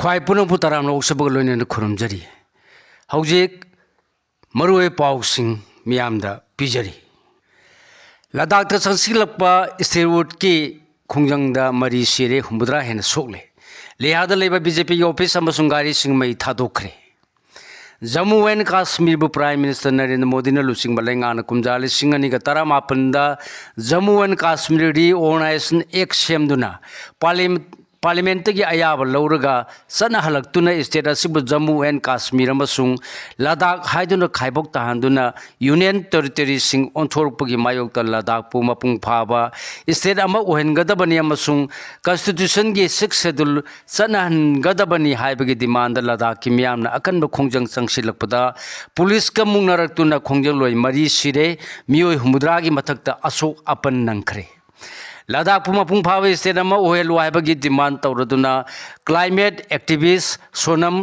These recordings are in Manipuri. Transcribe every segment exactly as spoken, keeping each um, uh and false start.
ꯈ꯭ꯋꯥꯏ ꯄꯨꯝꯅꯃꯛꯄꯨ ꯇꯔꯥꯝꯅ ꯑꯣꯛꯆꯕꯒ ꯂꯣꯏꯅꯅ ꯈꯨꯔꯨꯝꯖꯔꯤ꯫ ꯍꯧꯖꯤꯛ ꯃꯔꯨꯑꯣꯏꯕ ꯄꯥꯎꯁꯤꯡ ꯃꯤꯌꯥꯝꯗ ꯄꯤꯖꯔꯤ꯫ ꯂꯗꯥꯛꯇ ꯆꯪꯁꯤꯜꯂꯛꯄ ꯁ꯭ꯇꯤꯔꯋꯨꯗꯀꯤ ꯈꯣꯡꯖꯪꯗ ꯃꯔꯤ ꯁꯤꯔꯦ, ꯍꯨꯝꯐꯨꯇꯔꯥ ꯍꯦꯟꯅ ꯁꯣꯛꯂꯦ꯫ ꯂꯦꯍꯥꯗ ꯂꯩꯕ ꯕꯤ ꯖꯦ ꯄꯤꯒꯤ ꯑꯣꯐꯤꯁ ꯑꯃꯁꯨꯡ ꯒꯥꯔꯤꯁꯤꯡ ꯃꯩ ꯊꯥꯗꯣꯛꯈ꯭ꯔꯦ꯫ ꯖꯝꯃꯨ ꯑꯦꯟ ꯀꯥꯁꯃꯤꯔꯕꯨ ꯄ꯭ꯔꯥꯏꯝ ꯃꯤꯅꯤꯁꯇꯔ ꯅꯔꯦꯟꯗ꯭ꯔ ꯃꯣꯗꯤꯅ ꯂꯨꯆꯤꯡꯕ ꯂꯩꯉꯥꯛꯅ ꯀꯨꯝꯖꯥ ꯂꯤꯁꯤꯡ ꯑꯅꯤꯒ ꯇꯔꯥꯃꯥꯄꯟꯗ Jammu and Kashmir reorganisation act ꯁꯦꯝꯗꯨꯅ ꯄꯥꯔꯂꯤꯌꯥꯃꯦꯟ-, ꯄꯥꯔꯂꯤꯌꯥꯃꯦꯟꯠꯇꯒꯤ ꯑꯌꯥꯕ ꯂꯧꯔꯒ ꯆꯠꯅꯍꯜꯂꯛꯇꯨꯅ ꯁ꯭ꯇꯦꯠ ꯑꯁꯤꯕꯨ ꯖꯝꯃꯨ ꯑꯦꯟ ꯀꯥꯁꯃꯤꯔ ꯑꯃꯁꯨꯡ ꯂꯗꯥꯛ ꯍꯥꯏꯗꯨꯅ ꯈꯥꯏꯗꯣꯛ ꯇꯥꯍꯟꯗꯨꯅ ꯌꯨꯅꯤꯌꯟ ꯇꯦꯔꯤꯇꯣꯔꯤꯁꯤꯡ ꯑꯣꯟꯊꯣꯔꯛꯄꯒꯤ ꯃꯥꯌꯣꯛꯇ ꯂꯗꯥꯛꯄꯨ ꯃꯄꯨꯡ ꯐꯥꯕ ꯁ꯭ꯇꯦꯠ ꯑꯃ ꯑꯣꯏꯍꯟꯒꯗꯕꯅꯤ ꯑꯃꯁꯨꯡ ꯀꯟꯁꯇꯤꯇ꯭ꯌꯨꯁꯟꯒꯤ ꯁꯤꯛꯁ ꯁꯦꯗꯨꯜ ꯆꯠꯅꯍꯟꯒꯗꯕꯅꯤ ꯍꯥꯏꯕꯒꯤ ꯗꯤꯃꯥꯟꯗ ꯂꯗꯥꯛꯀꯤ ꯃꯤꯌꯥꯝꯅ ꯑꯀꯟꯕ ꯈꯣꯡꯖꯪ ꯆꯪꯁꯤꯜꯂꯛꯄꯗ ꯄꯨꯂꯤꯁꯀ ꯃꯨꯛꯅꯔꯛꯇꯨꯅ ꯈꯣꯡꯖꯪꯂꯣꯏ ꯃꯔꯤ ꯁꯤꯔꯦ, ꯃꯤꯑꯣꯏ ꯍꯨꯝꯐꯨꯇꯔꯥꯒꯤ ꯃꯊꯛꯇ ꯑꯁꯣꯛ ꯑꯄꯟ ꯅꯪꯈ꯭ꯔꯦ꯫ ꯂꯗꯥꯛꯄꯨ ꯃꯄꯨꯡ ꯐꯥꯕ ꯁ꯭ꯇꯦꯠ ꯑꯃ ꯑꯣꯏꯍꯜꯂꯨ ꯍꯥꯏꯕꯒꯤ ꯗꯤꯃꯥꯟ ꯇꯧꯔꯗꯨꯅ ꯀ꯭ꯂꯥꯏꯃꯦꯠ ꯑꯦꯛꯇꯤꯚꯤꯁ ꯁꯣꯅꯝ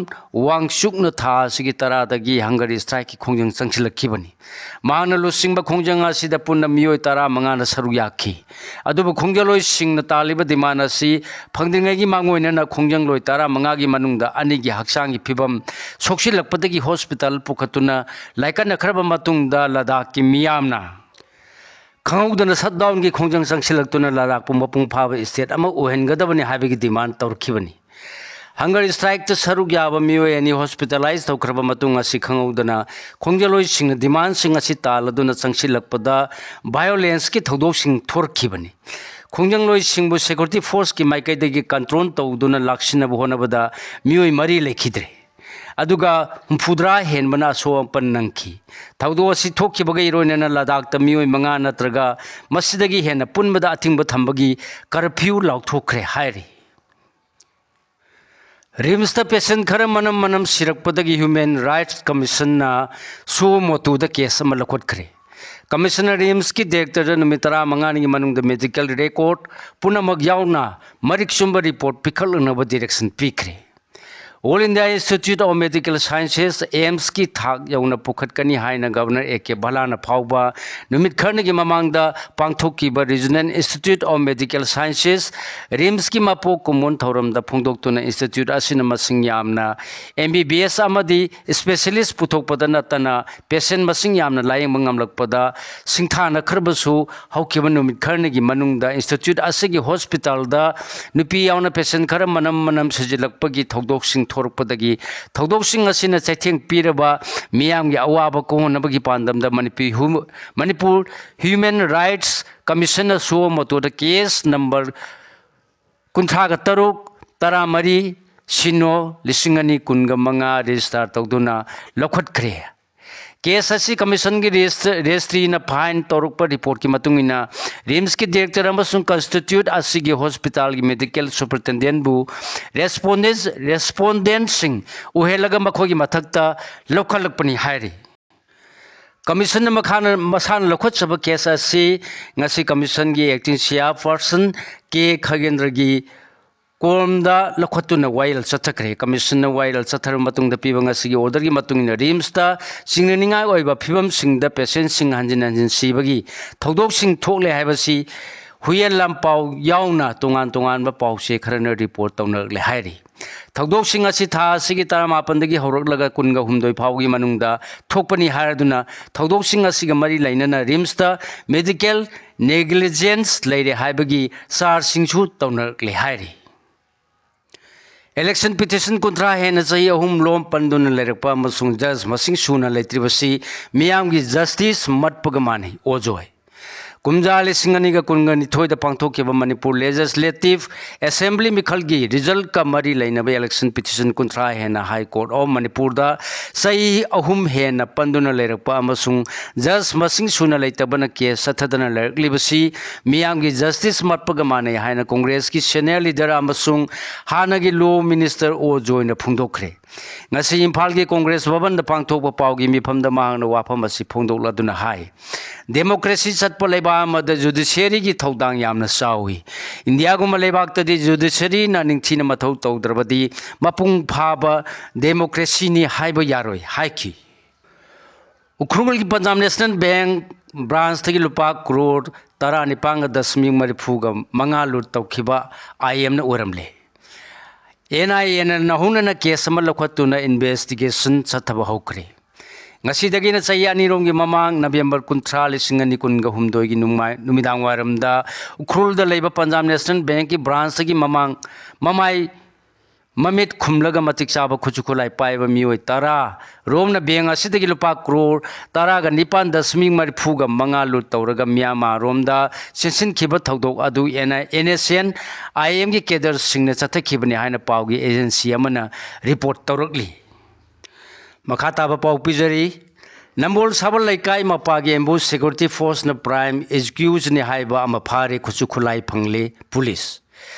ꯋꯥꯡꯆꯨꯛꯅ ꯊꯥ ꯑꯁꯤꯒꯤ ꯇꯔꯥꯗꯒꯤ ꯍꯪꯒꯔ ꯁ꯭ꯇ꯭ꯔꯥꯏꯛꯀꯤ ꯈꯣꯡꯖꯪ ꯆꯪꯁꯤꯜꯂꯛꯈꯤꯕꯅꯤ꯫ ꯃꯍꯥꯛꯅ ꯂꯨꯆꯤꯡꯕ ꯈꯣꯡꯖꯪ ꯑꯁꯤꯗ ꯄꯨꯟꯅ ꯃꯤꯑꯣꯏ ꯇꯔꯥꯃꯉꯥꯅ ꯁꯔꯨꯛ ꯌꯥꯈꯤ꯫ ꯑꯗꯨꯕꯨ ꯈꯣꯡꯖꯪꯂꯣꯏꯁꯤꯡꯅ ꯇꯥꯜꯂꯤꯕ ꯗꯤꯃꯥꯟ ꯑꯁꯤ ꯐꯪꯗ꯭ꯔꯤꯉꯩꯒꯤ ꯃꯥꯡꯑꯣꯏꯅꯅ ꯈꯣꯡꯖꯪꯂꯣꯏ ꯇꯔꯥꯃꯉꯥꯒꯤ ꯃꯅꯨꯡꯗ ꯑꯅꯤꯒꯤ ꯍꯛꯆꯥꯡꯒꯤ ꯐꯤꯕꯝ ꯁꯣꯛꯆꯤꯜꯂꯛꯄꯗꯒꯤ ꯍꯣꯁꯄꯤꯇꯥꯜ ꯄꯨꯈꯠꯇꯨꯅ ꯂꯥꯏꯀꯠꯅꯈ꯭ꯔꯕ ꯃꯇꯨꯡꯗ ꯂꯗꯥꯛꯀꯤ ꯃꯤꯌꯥꯝꯅ ꯈꯪꯍꯧꯗꯅ ꯁꯠꯗꯥꯎꯟꯒꯤ ꯈꯣꯡꯖꯪ ꯆꯪꯁꯤꯜꯂꯛꯇꯨꯅ ꯂꯗꯥꯛꯄꯨ ꯃꯄꯨꯡ ꯐꯥꯕ ꯁ꯭ꯇꯦꯠ ꯑꯃ ꯑꯣꯏꯍꯟꯒꯗꯕꯅꯤ ꯍꯥꯏꯕꯒꯤ ꯗꯤꯃꯥꯟ ꯇꯧꯔꯛꯈꯤꯕꯅꯤ꯫ ꯍꯪꯒꯔ ꯁ꯭ꯇ꯭ꯔꯥꯏꯛꯇ ꯁꯔꯨꯛ ꯌꯥꯕ ꯃꯤꯑꯣꯏ ꯑꯅꯤ ꯍꯣꯁꯄꯤꯇꯥꯂꯥꯏꯖ ꯇꯧꯈ꯭ꯔꯕ ꯃꯇꯨꯡ ꯑꯁꯤ ꯈꯪꯍꯧꯗꯅ ꯈꯣꯡꯖꯪꯂꯣꯏꯁꯤꯡꯅ ꯗꯤꯃꯥꯟꯁꯤꯡ ꯑꯁꯤ ꯇꯥꯜꯂꯗꯨꯅ ꯆꯪꯁꯤꯜꯂꯛꯄꯗ ꯚꯥꯏꯑꯣꯂꯦꯟꯁꯀꯤ ꯊꯧꯗꯣꯛꯁꯤꯡ ꯊꯣꯔꯛꯈꯤꯕꯅꯤ꯫ ꯈꯣꯡꯖꯪꯂꯣꯏꯁꯤꯡꯕꯨ ꯁꯦꯀ꯭ꯌꯨꯔꯤꯇꯤ ꯐꯣꯔꯁꯀꯤ ꯃꯥꯏꯀꯩꯗꯒꯤ ꯀꯟꯇ꯭ꯔꯣꯜ ꯇꯧꯗꯨꯅ ꯂꯥꯛꯁꯤꯟꯅꯕ ꯍꯣꯠꯅꯕꯗ ꯃꯤꯑꯣꯏ ꯃꯔꯤ ꯂꯩꯈꯤꯗ꯭ꯔꯦ꯫ ꯑꯗꯨꯒ ꯍꯨꯝꯐꯨꯇꯔꯥ ꯍꯦꯟꯕꯅ ꯑꯁꯣꯛ ꯑꯄꯟ ꯅꯪꯈꯤ꯫ ꯊꯧꯗꯣꯛ ꯑꯁꯤ ꯊꯣꯛꯈꯤꯕꯒ ꯏꯔꯣꯏꯅꯅ ꯂꯗꯥꯛꯇ ꯃꯤꯑꯣꯏ ꯃꯉꯥ ꯅꯠꯇ꯭ꯔꯒ ꯃꯁꯤꯗꯒꯤ ꯍꯦꯟꯅ ꯄꯨꯟꯕꯗ ꯑꯊꯤꯡꯕ ꯊꯝꯕꯒꯤ ꯀꯔꯐ꯭ꯌꯨ ꯂꯥꯎꯊꯣꯛꯈ꯭ꯔꯦ ꯍꯥꯏꯔꯤ꯫ ꯔꯤꯝꯁꯇ ꯄꯦꯁꯦꯟ ꯈꯔ ꯃꯅꯝ ꯃꯅꯝ ꯁꯤꯔꯛꯄꯗꯒꯤ ꯍ꯭ꯌꯨꯃꯦꯟ ꯔꯥꯏꯠꯁ ꯀꯃꯤꯁꯟꯅ ꯁꯨꯑꯣ ꯃꯣꯇꯣꯗ ꯀꯦꯁ ꯑꯃ ꯂꯧꯈꯠꯈ꯭ꯔꯦ꯫ ꯀꯃꯤꯁꯟꯅ ꯔꯤꯝꯁꯀꯤ ꯗꯥꯏꯔꯦꯛꯇꯔꯗ ꯅꯨꯃꯤꯠ ꯇꯔꯥꯃꯉꯥꯅꯤꯒꯤ ꯃꯅꯨꯡꯗ ꯃꯦꯗꯤꯀꯦꯜ ꯔꯦꯀꯣꯔꯗ ꯄꯨꯝꯅꯃꯛ ꯌꯥꯎꯅ ꯃꯔꯤꯛ ꯆꯨꯝꯕ ꯔꯤꯄꯣꯔꯠ ꯄꯤꯈꯠꯂꯛꯅꯕ ꯗꯥꯏꯔꯦꯛꯁꯟ ꯄꯤꯈ꯭ꯔꯦ꯫ All India Institute of Medical Sciences, AIIMSꯀꯤ ꯊꯥꯛ ꯌꯧꯅ ꯄꯨꯈꯠꯀꯅꯤ ꯍꯥꯏꯅ Governor A K Bhalla ꯅ ꯐꯥꯎꯕ ꯅꯨꯃꯤꯠ ꯈꯔꯅꯤꯒꯤ ꯃꯃꯥꯡꯗ ꯄꯥꯡꯊꯣꯛꯈꯤꯕ Regional Institute of Medical Sciences, RIMSꯀꯤ ꯃꯄꯣꯛ ꯀꯨꯝꯑꯣꯟ ꯊꯧꯔꯝꯗ ꯐꯣꯡꯗꯣꯛꯇꯨꯅ institute ꯑꯁꯤꯅ ꯃꯁꯤꯡ ꯌꯥꯝꯅ MBBS ꯑꯃꯗꯤ specialist ꯄꯨꯊꯣꯛꯄꯗ ꯅꯠꯇꯅ patient ꯃꯁꯤꯡ ꯌꯥꯝꯅ ꯂꯥꯌꯦꯡꯕ ꯉꯝꯂꯛꯄꯗ ꯁꯤꯡꯊꯥꯅꯈ꯭ꯔꯕꯁꯨ, ꯍꯧꯈꯤꯕ ꯅꯨꯃꯤꯠ ꯈꯔꯅꯤꯒꯤ ꯃꯅꯨꯡꯗ institute ꯑꯁꯤꯒꯤ hospitalꯗ ꯅꯨꯄꯤ ꯌꯥꯎꯅ patient ꯈꯔ ꯃꯅꯝ ꯃꯅꯝ ꯁꯤꯖꯤꯜꯂꯛꯄꯒꯤ ꯊꯧꯗꯣꯛꯁꯤꯡ ꯊꯣꯔꯛꯄꯗꯒꯤ ꯊꯧꯗꯣꯛꯁꯤꯡ ꯑꯁꯤꯅ ꯆꯩꯊꯦꯡ ꯄꯤꯔꯕ ꯃꯤꯌꯥꯝꯒꯤ ꯑꯋꯥꯕ ꯀꯣꯛꯍꯟꯅꯕꯒꯤ ꯄꯥꯟꯗꯝꯗ Manipur ꯍ꯭ꯌꯨ-, Manipur Human Rights Commissionꯅ suo motoꯗ case number ꯀꯨꯟꯊ꯭ꯔꯥꯒ ꯇꯔꯨꯛ, ꯇꯔꯥꯃꯔꯤ, ꯁꯤꯅꯣ, ꯂꯤꯁꯤꯡ ꯑꯅꯤ ꯀꯨꯟꯒ ꯃꯉꯥ register ꯇꯧꯗꯨꯅ ꯂꯧꯈꯠꯈ꯭ꯔꯦ꯫ Case ꯑꯁꯤ Commissionꯒꯤ regist-, registryꯅ file ꯇꯧꯔꯛꯄ reportꯀꯤ ꯃꯇꯨꯡ ꯏꯟꯅ RIMSꯀꯤ director ꯑꯃꯁꯨꯡ constitute ꯑꯁꯤꯒꯤ hospitalꯒꯤ medical superintendentꯕꯨ respondents-, respondentꯁꯤꯡ ꯎꯍꯦꯜꯂꯒ ꯃꯈꯣꯏꯒꯤ ꯃꯊꯛꯇ ꯂꯧꯈꯠꯂꯛꯄꯅꯤ ꯍꯥꯏꯔꯤ꯫ Commissionꯅ ꯃꯈꯥꯅ ꯃꯁꯥꯅ ꯂꯧꯈꯠꯆꯕ case ꯑꯁꯤ ꯉꯁꯤ Commissionꯒꯤ acting chairperson K ꯈꯒꯦꯟꯗ꯭ꯔꯒꯤ ꯀꯣꯔꯝꯗ ꯂꯧꯈꯠꯇꯨꯅ ꯋꯥꯌꯦꯜ ꯆꯠꯊꯈ꯭ꯔꯦ꯫ Commissionꯅ ꯋꯥꯌꯦꯜ ꯆꯠꯊꯔꯕ ꯃꯇꯨꯡꯗ ꯄꯤꯕ ꯉꯁꯤꯒꯤ orderꯒꯤ ꯃꯇꯨꯡ ꯏꯟꯅ RIMSꯇ ꯆꯤꯡꯅꯅꯤꯡꯉꯥꯏ ꯑꯣꯏꯕ ꯐꯤꯕꯝꯁꯤꯡꯗ patientꯁꯤꯡ ꯍꯟꯖꯤꯟ ꯍꯟꯖꯤꯟ ꯁꯤꯕꯒꯤ ꯊꯧꯗꯣꯛꯁꯤꯡ ꯊꯣꯛꯂꯦ ꯍꯥꯏꯕꯁꯤ ꯍꯨꯏꯌꯦꯟ ꯂꯥꯟꯄꯥꯎ ꯌꯥꯎꯅ ꯇꯣꯉꯥꯟ ꯇꯣꯉꯥꯟꯕ ꯄꯥꯎꯆꯦ ꯈꯔꯅ report ꯇꯧꯅꯔꯛꯂꯦ ꯍꯥꯏꯔꯤ꯫ ꯊꯧꯗꯣꯛꯁꯤꯡ ꯑꯁꯤ ꯊꯥ ꯑꯁꯤꯒꯤ ꯇꯔꯥꯃꯥꯄꯟꯗꯒꯤ ꯍꯧꯔꯛꯂꯒ ꯀꯨꯟꯒ ꯍꯨꯝꯗꯣꯏ ꯐꯥꯎꯒꯤ ꯃꯅꯨꯡꯗ ꯊꯣꯛꯄꯅꯤ ꯍꯥꯏꯔꯗꯨꯅ ꯊꯧꯗꯣꯛꯁꯤꯡ ꯑꯁꯤꯒ ꯃꯔꯤ ꯂꯩꯅꯅ RIMSꯇ medical negligence ꯂꯩꯔꯦ ꯍꯥꯏꯕꯒꯤ ꯆꯥꯔꯖꯁꯤꯡꯁꯨ ꯇꯧꯅꯔꯛꯂꯦ ꯍꯥꯏꯔꯤ꯫ Election petition ꯀꯨꯟꯊ꯭ꯔꯥ ꯍꯦꯟꯅ ꯆꯍꯤ ꯑꯍꯨꯝ ꯂꯣꯝ ꯄꯟꯗꯨꯅ ꯂꯩꯔꯛꯄ ꯑꯃꯁꯨꯡ judge ꯃꯁꯤꯡ ꯁꯨꯅ ꯂꯩꯇ꯭ꯔꯤꯕꯁꯤ ꯃꯤꯌꯥꯝꯒꯤ justice ꯃꯠꯄꯒ ꯃꯥꯟꯅꯩ, ꯑꯣꯖꯣꯏ꯫ ꯀꯨꯝꯖꯥ ꯂꯤꯁꯤꯡ ꯑꯅꯤꯒ ꯀꯨꯟꯒ ꯅꯤꯊꯣꯏꯗ ꯄꯥꯡꯊꯣꯛꯈꯤꯕ ꯃꯅꯤꯄꯨꯔ Legislative Assembly ꯃꯤꯈꯜꯒꯤ resultꯀ ꯃꯔꯤ ꯂꯩꯅꯕ election petition ꯀꯨꯟꯊ꯭ꯔꯥ ꯍꯦꯟꯅ High Court of ꯃꯅꯤꯄꯨꯔꯗ ꯆꯍꯤ ꯑꯍꯨꯝ ꯍꯦꯟꯅ ꯄꯟꯗꯨꯅ ꯂꯩꯔꯛꯄ ꯑꯃꯁꯨꯡ judge ꯃꯁꯤꯡ ꯁꯨꯅ ꯂꯩꯇꯕꯅ case ꯆꯠꯊꯗꯅ ꯂꯩꯔꯛꯂꯤꯕꯁꯤ ꯃꯤꯌꯥꯝꯒꯤ justice ꯃꯠꯄꯒ ꯃꯥꯟꯅꯩ ꯍꯥꯏꯅ Congressꯀꯤ senior leader ꯑꯃꯁꯨꯡ ꯍꯥꯟꯅꯒꯤ law minister ꯑꯣ ꯖꯣꯏꯅ ꯐꯣꯡꯗꯣꯛꯈ꯭ꯔꯦ꯫ ꯉꯁꯤ ꯏꯝꯐꯥꯜꯒꯤ Congress ꯚꯕꯟꯗ ꯄꯥꯡꯊꯣꯛꯄ ꯄꯥꯎꯒꯤ ꯃꯤꯐꯝꯗ ꯃꯍꯥꯛꯅ ꯋꯥꯐꯝ ꯑꯁꯤ ꯐꯣꯡꯗꯣꯛꯂꯗꯨꯅ ꯍꯥꯏ, ꯗꯦꯃꯣꯀ꯭ꯔꯦꯁꯤ ꯆꯠꯄ ꯂꯩꯕꯥꯛ ꯑꯃꯗ ꯖꯨꯗꯤꯁꯤꯌꯔꯤꯒꯤ ꯊꯧꯗꯥꯡ ꯌꯥꯝꯅ ꯆꯥꯎꯏ꯫ ꯏꯟꯗꯤꯌꯥꯒꯨꯝꯕ ꯂꯩꯕꯥꯛꯇꯗꯤ ꯖꯨꯗꯤꯁꯤꯌꯔꯤꯅ ꯅꯤꯡꯊꯤꯅ ꯃꯊꯧ ꯇꯧꯗ꯭ꯔꯕꯗꯤ ꯃꯄꯨꯡ ꯐꯥꯕ ꯗꯦꯃꯣꯀ꯭ꯔꯦꯁꯤꯅꯤ ꯍꯥꯏꯕ ꯌꯥꯔꯣꯏ ꯍꯥꯏꯈꯤ꯫ ꯎꯈ꯭ꯔꯨꯜꯒꯤ ꯄꯟꯖꯥꯕ ꯅꯦꯁꯅꯦꯜ ꯕꯦꯡ ꯕ꯭ꯔꯥꯟꯁꯇꯒꯤ ꯂꯨꯄꯥ ꯀ꯭ꯔꯣꯔ ꯇꯔꯥꯅꯤꯄꯥꯟꯒ ꯗꯁꯃꯤꯛ ꯃꯔꯤꯐꯨꯒ ꯃꯉꯥ ꯂꯨꯠ ꯇꯧꯈꯤꯕ ꯑꯥꯏ ꯑꯦꯝꯅ ꯑꯣꯏꯔꯝꯂꯦ꯫ ꯑꯦꯟ ꯑꯥꯏ ꯑꯦꯅ ꯅꯧꯍꯧꯅꯅ ꯀꯦꯁ ꯑꯃ ꯂꯧꯈꯠꯇꯨꯅ ꯏꯟꯚꯦꯁꯇꯤꯒꯦꯁꯟ ꯆꯠꯊꯕ ꯍꯧꯈ꯭ꯔꯦ꯫ ꯉꯁꯤꯗꯒꯤꯅ ꯆꯍꯤ ꯑꯅꯤꯔꯣꯝꯒꯤ ꯃꯃꯥꯡ ꯅꯕꯦꯝꯕꯔ ꯀꯨꯟꯊ꯭ꯔꯥ, ꯂꯤꯁꯤꯡ ꯑꯅꯤ ꯀꯨꯟꯒ ꯍꯨꯝꯗꯣꯏꯒꯤ ꯅꯨꯡꯃꯥꯏ-, ꯅꯨꯃꯤꯗꯥꯡ ꯋꯥꯏꯔꯝꯗ ꯎꯈ꯭ꯔꯨꯜꯗ ꯂꯩꯕ ꯄꯟꯖꯥꯕ ꯅꯦꯁꯅꯦꯜ ꯕꯦꯡꯀꯤ ꯕ꯭ꯔꯥꯟꯁꯇꯒꯤ ꯃꯃꯥꯡ ꯃꯃꯥꯏ ꯃꯃꯤꯠ ꯈꯨꯝꯂꯒ ꯃꯇꯤꯛ ꯆꯥꯕ ꯈꯨꯠꯁꯨ ꯈꯨꯠꯂꯥꯏ ꯄꯥꯏꯕ ꯃꯤꯑꯣꯏ ꯇꯔꯥ ꯔꯣꯝꯅ ꯕꯦꯡ ꯑꯁꯤꯗꯒꯤ ꯂꯨꯄꯥ ꯀ꯭ꯔꯣꯔ ꯇꯔꯥꯒ ꯅꯤꯄꯥꯟ ꯗꯁꯃꯤꯛ ꯃꯔꯤꯐꯨꯒ ꯃꯉꯥ ꯂꯨꯠ ꯇꯧꯔꯒ ꯃ꯭ꯌꯥꯟꯃꯥꯔ ꯔꯣꯝꯗ ꯆꯦꯟꯁꯤꯟꯈꯤꯕ ꯊꯧꯗꯣꯛ ꯑꯗꯨ N I-, N S N I ꯑꯦꯝꯒꯤ ꯀꯦꯗꯔꯁꯤꯡꯅ ꯆꯠꯊꯈꯤꯕꯅꯤ ꯍꯥꯏꯅ ꯄꯥꯎꯒꯤ ꯑꯦꯖꯦꯟꯁꯤ ꯑꯃꯅ ꯔꯤꯄꯣꯔꯠ ꯇꯧꯔꯛꯂꯤ꯫ ꯃꯈꯥ ꯇꯥꯕ ꯄꯥꯎ ꯄꯤꯖꯔꯤ꯫ ꯅꯝꯕꯣꯜ ꯁꯥꯕꯜ ꯂꯩꯀꯥꯏ ꯃꯄꯥꯒꯤ ꯑꯦꯝꯕꯨꯁ ꯁꯦꯀ꯭ꯌꯨꯔꯤꯇꯤ ꯐꯣꯔꯁꯅ ꯄ꯭ꯔꯥꯏꯝ ꯑꯦꯛꯁꯀ꯭ꯌꯨꯖꯅꯤ ꯍꯥꯏꯕ ꯑꯃ ꯐꯥꯔꯦ, ꯈꯨꯠꯁꯨ ꯈꯨꯠꯂꯥꯏ ꯐꯪꯂꯦ ꯄꯨꯂꯤꯁ꯫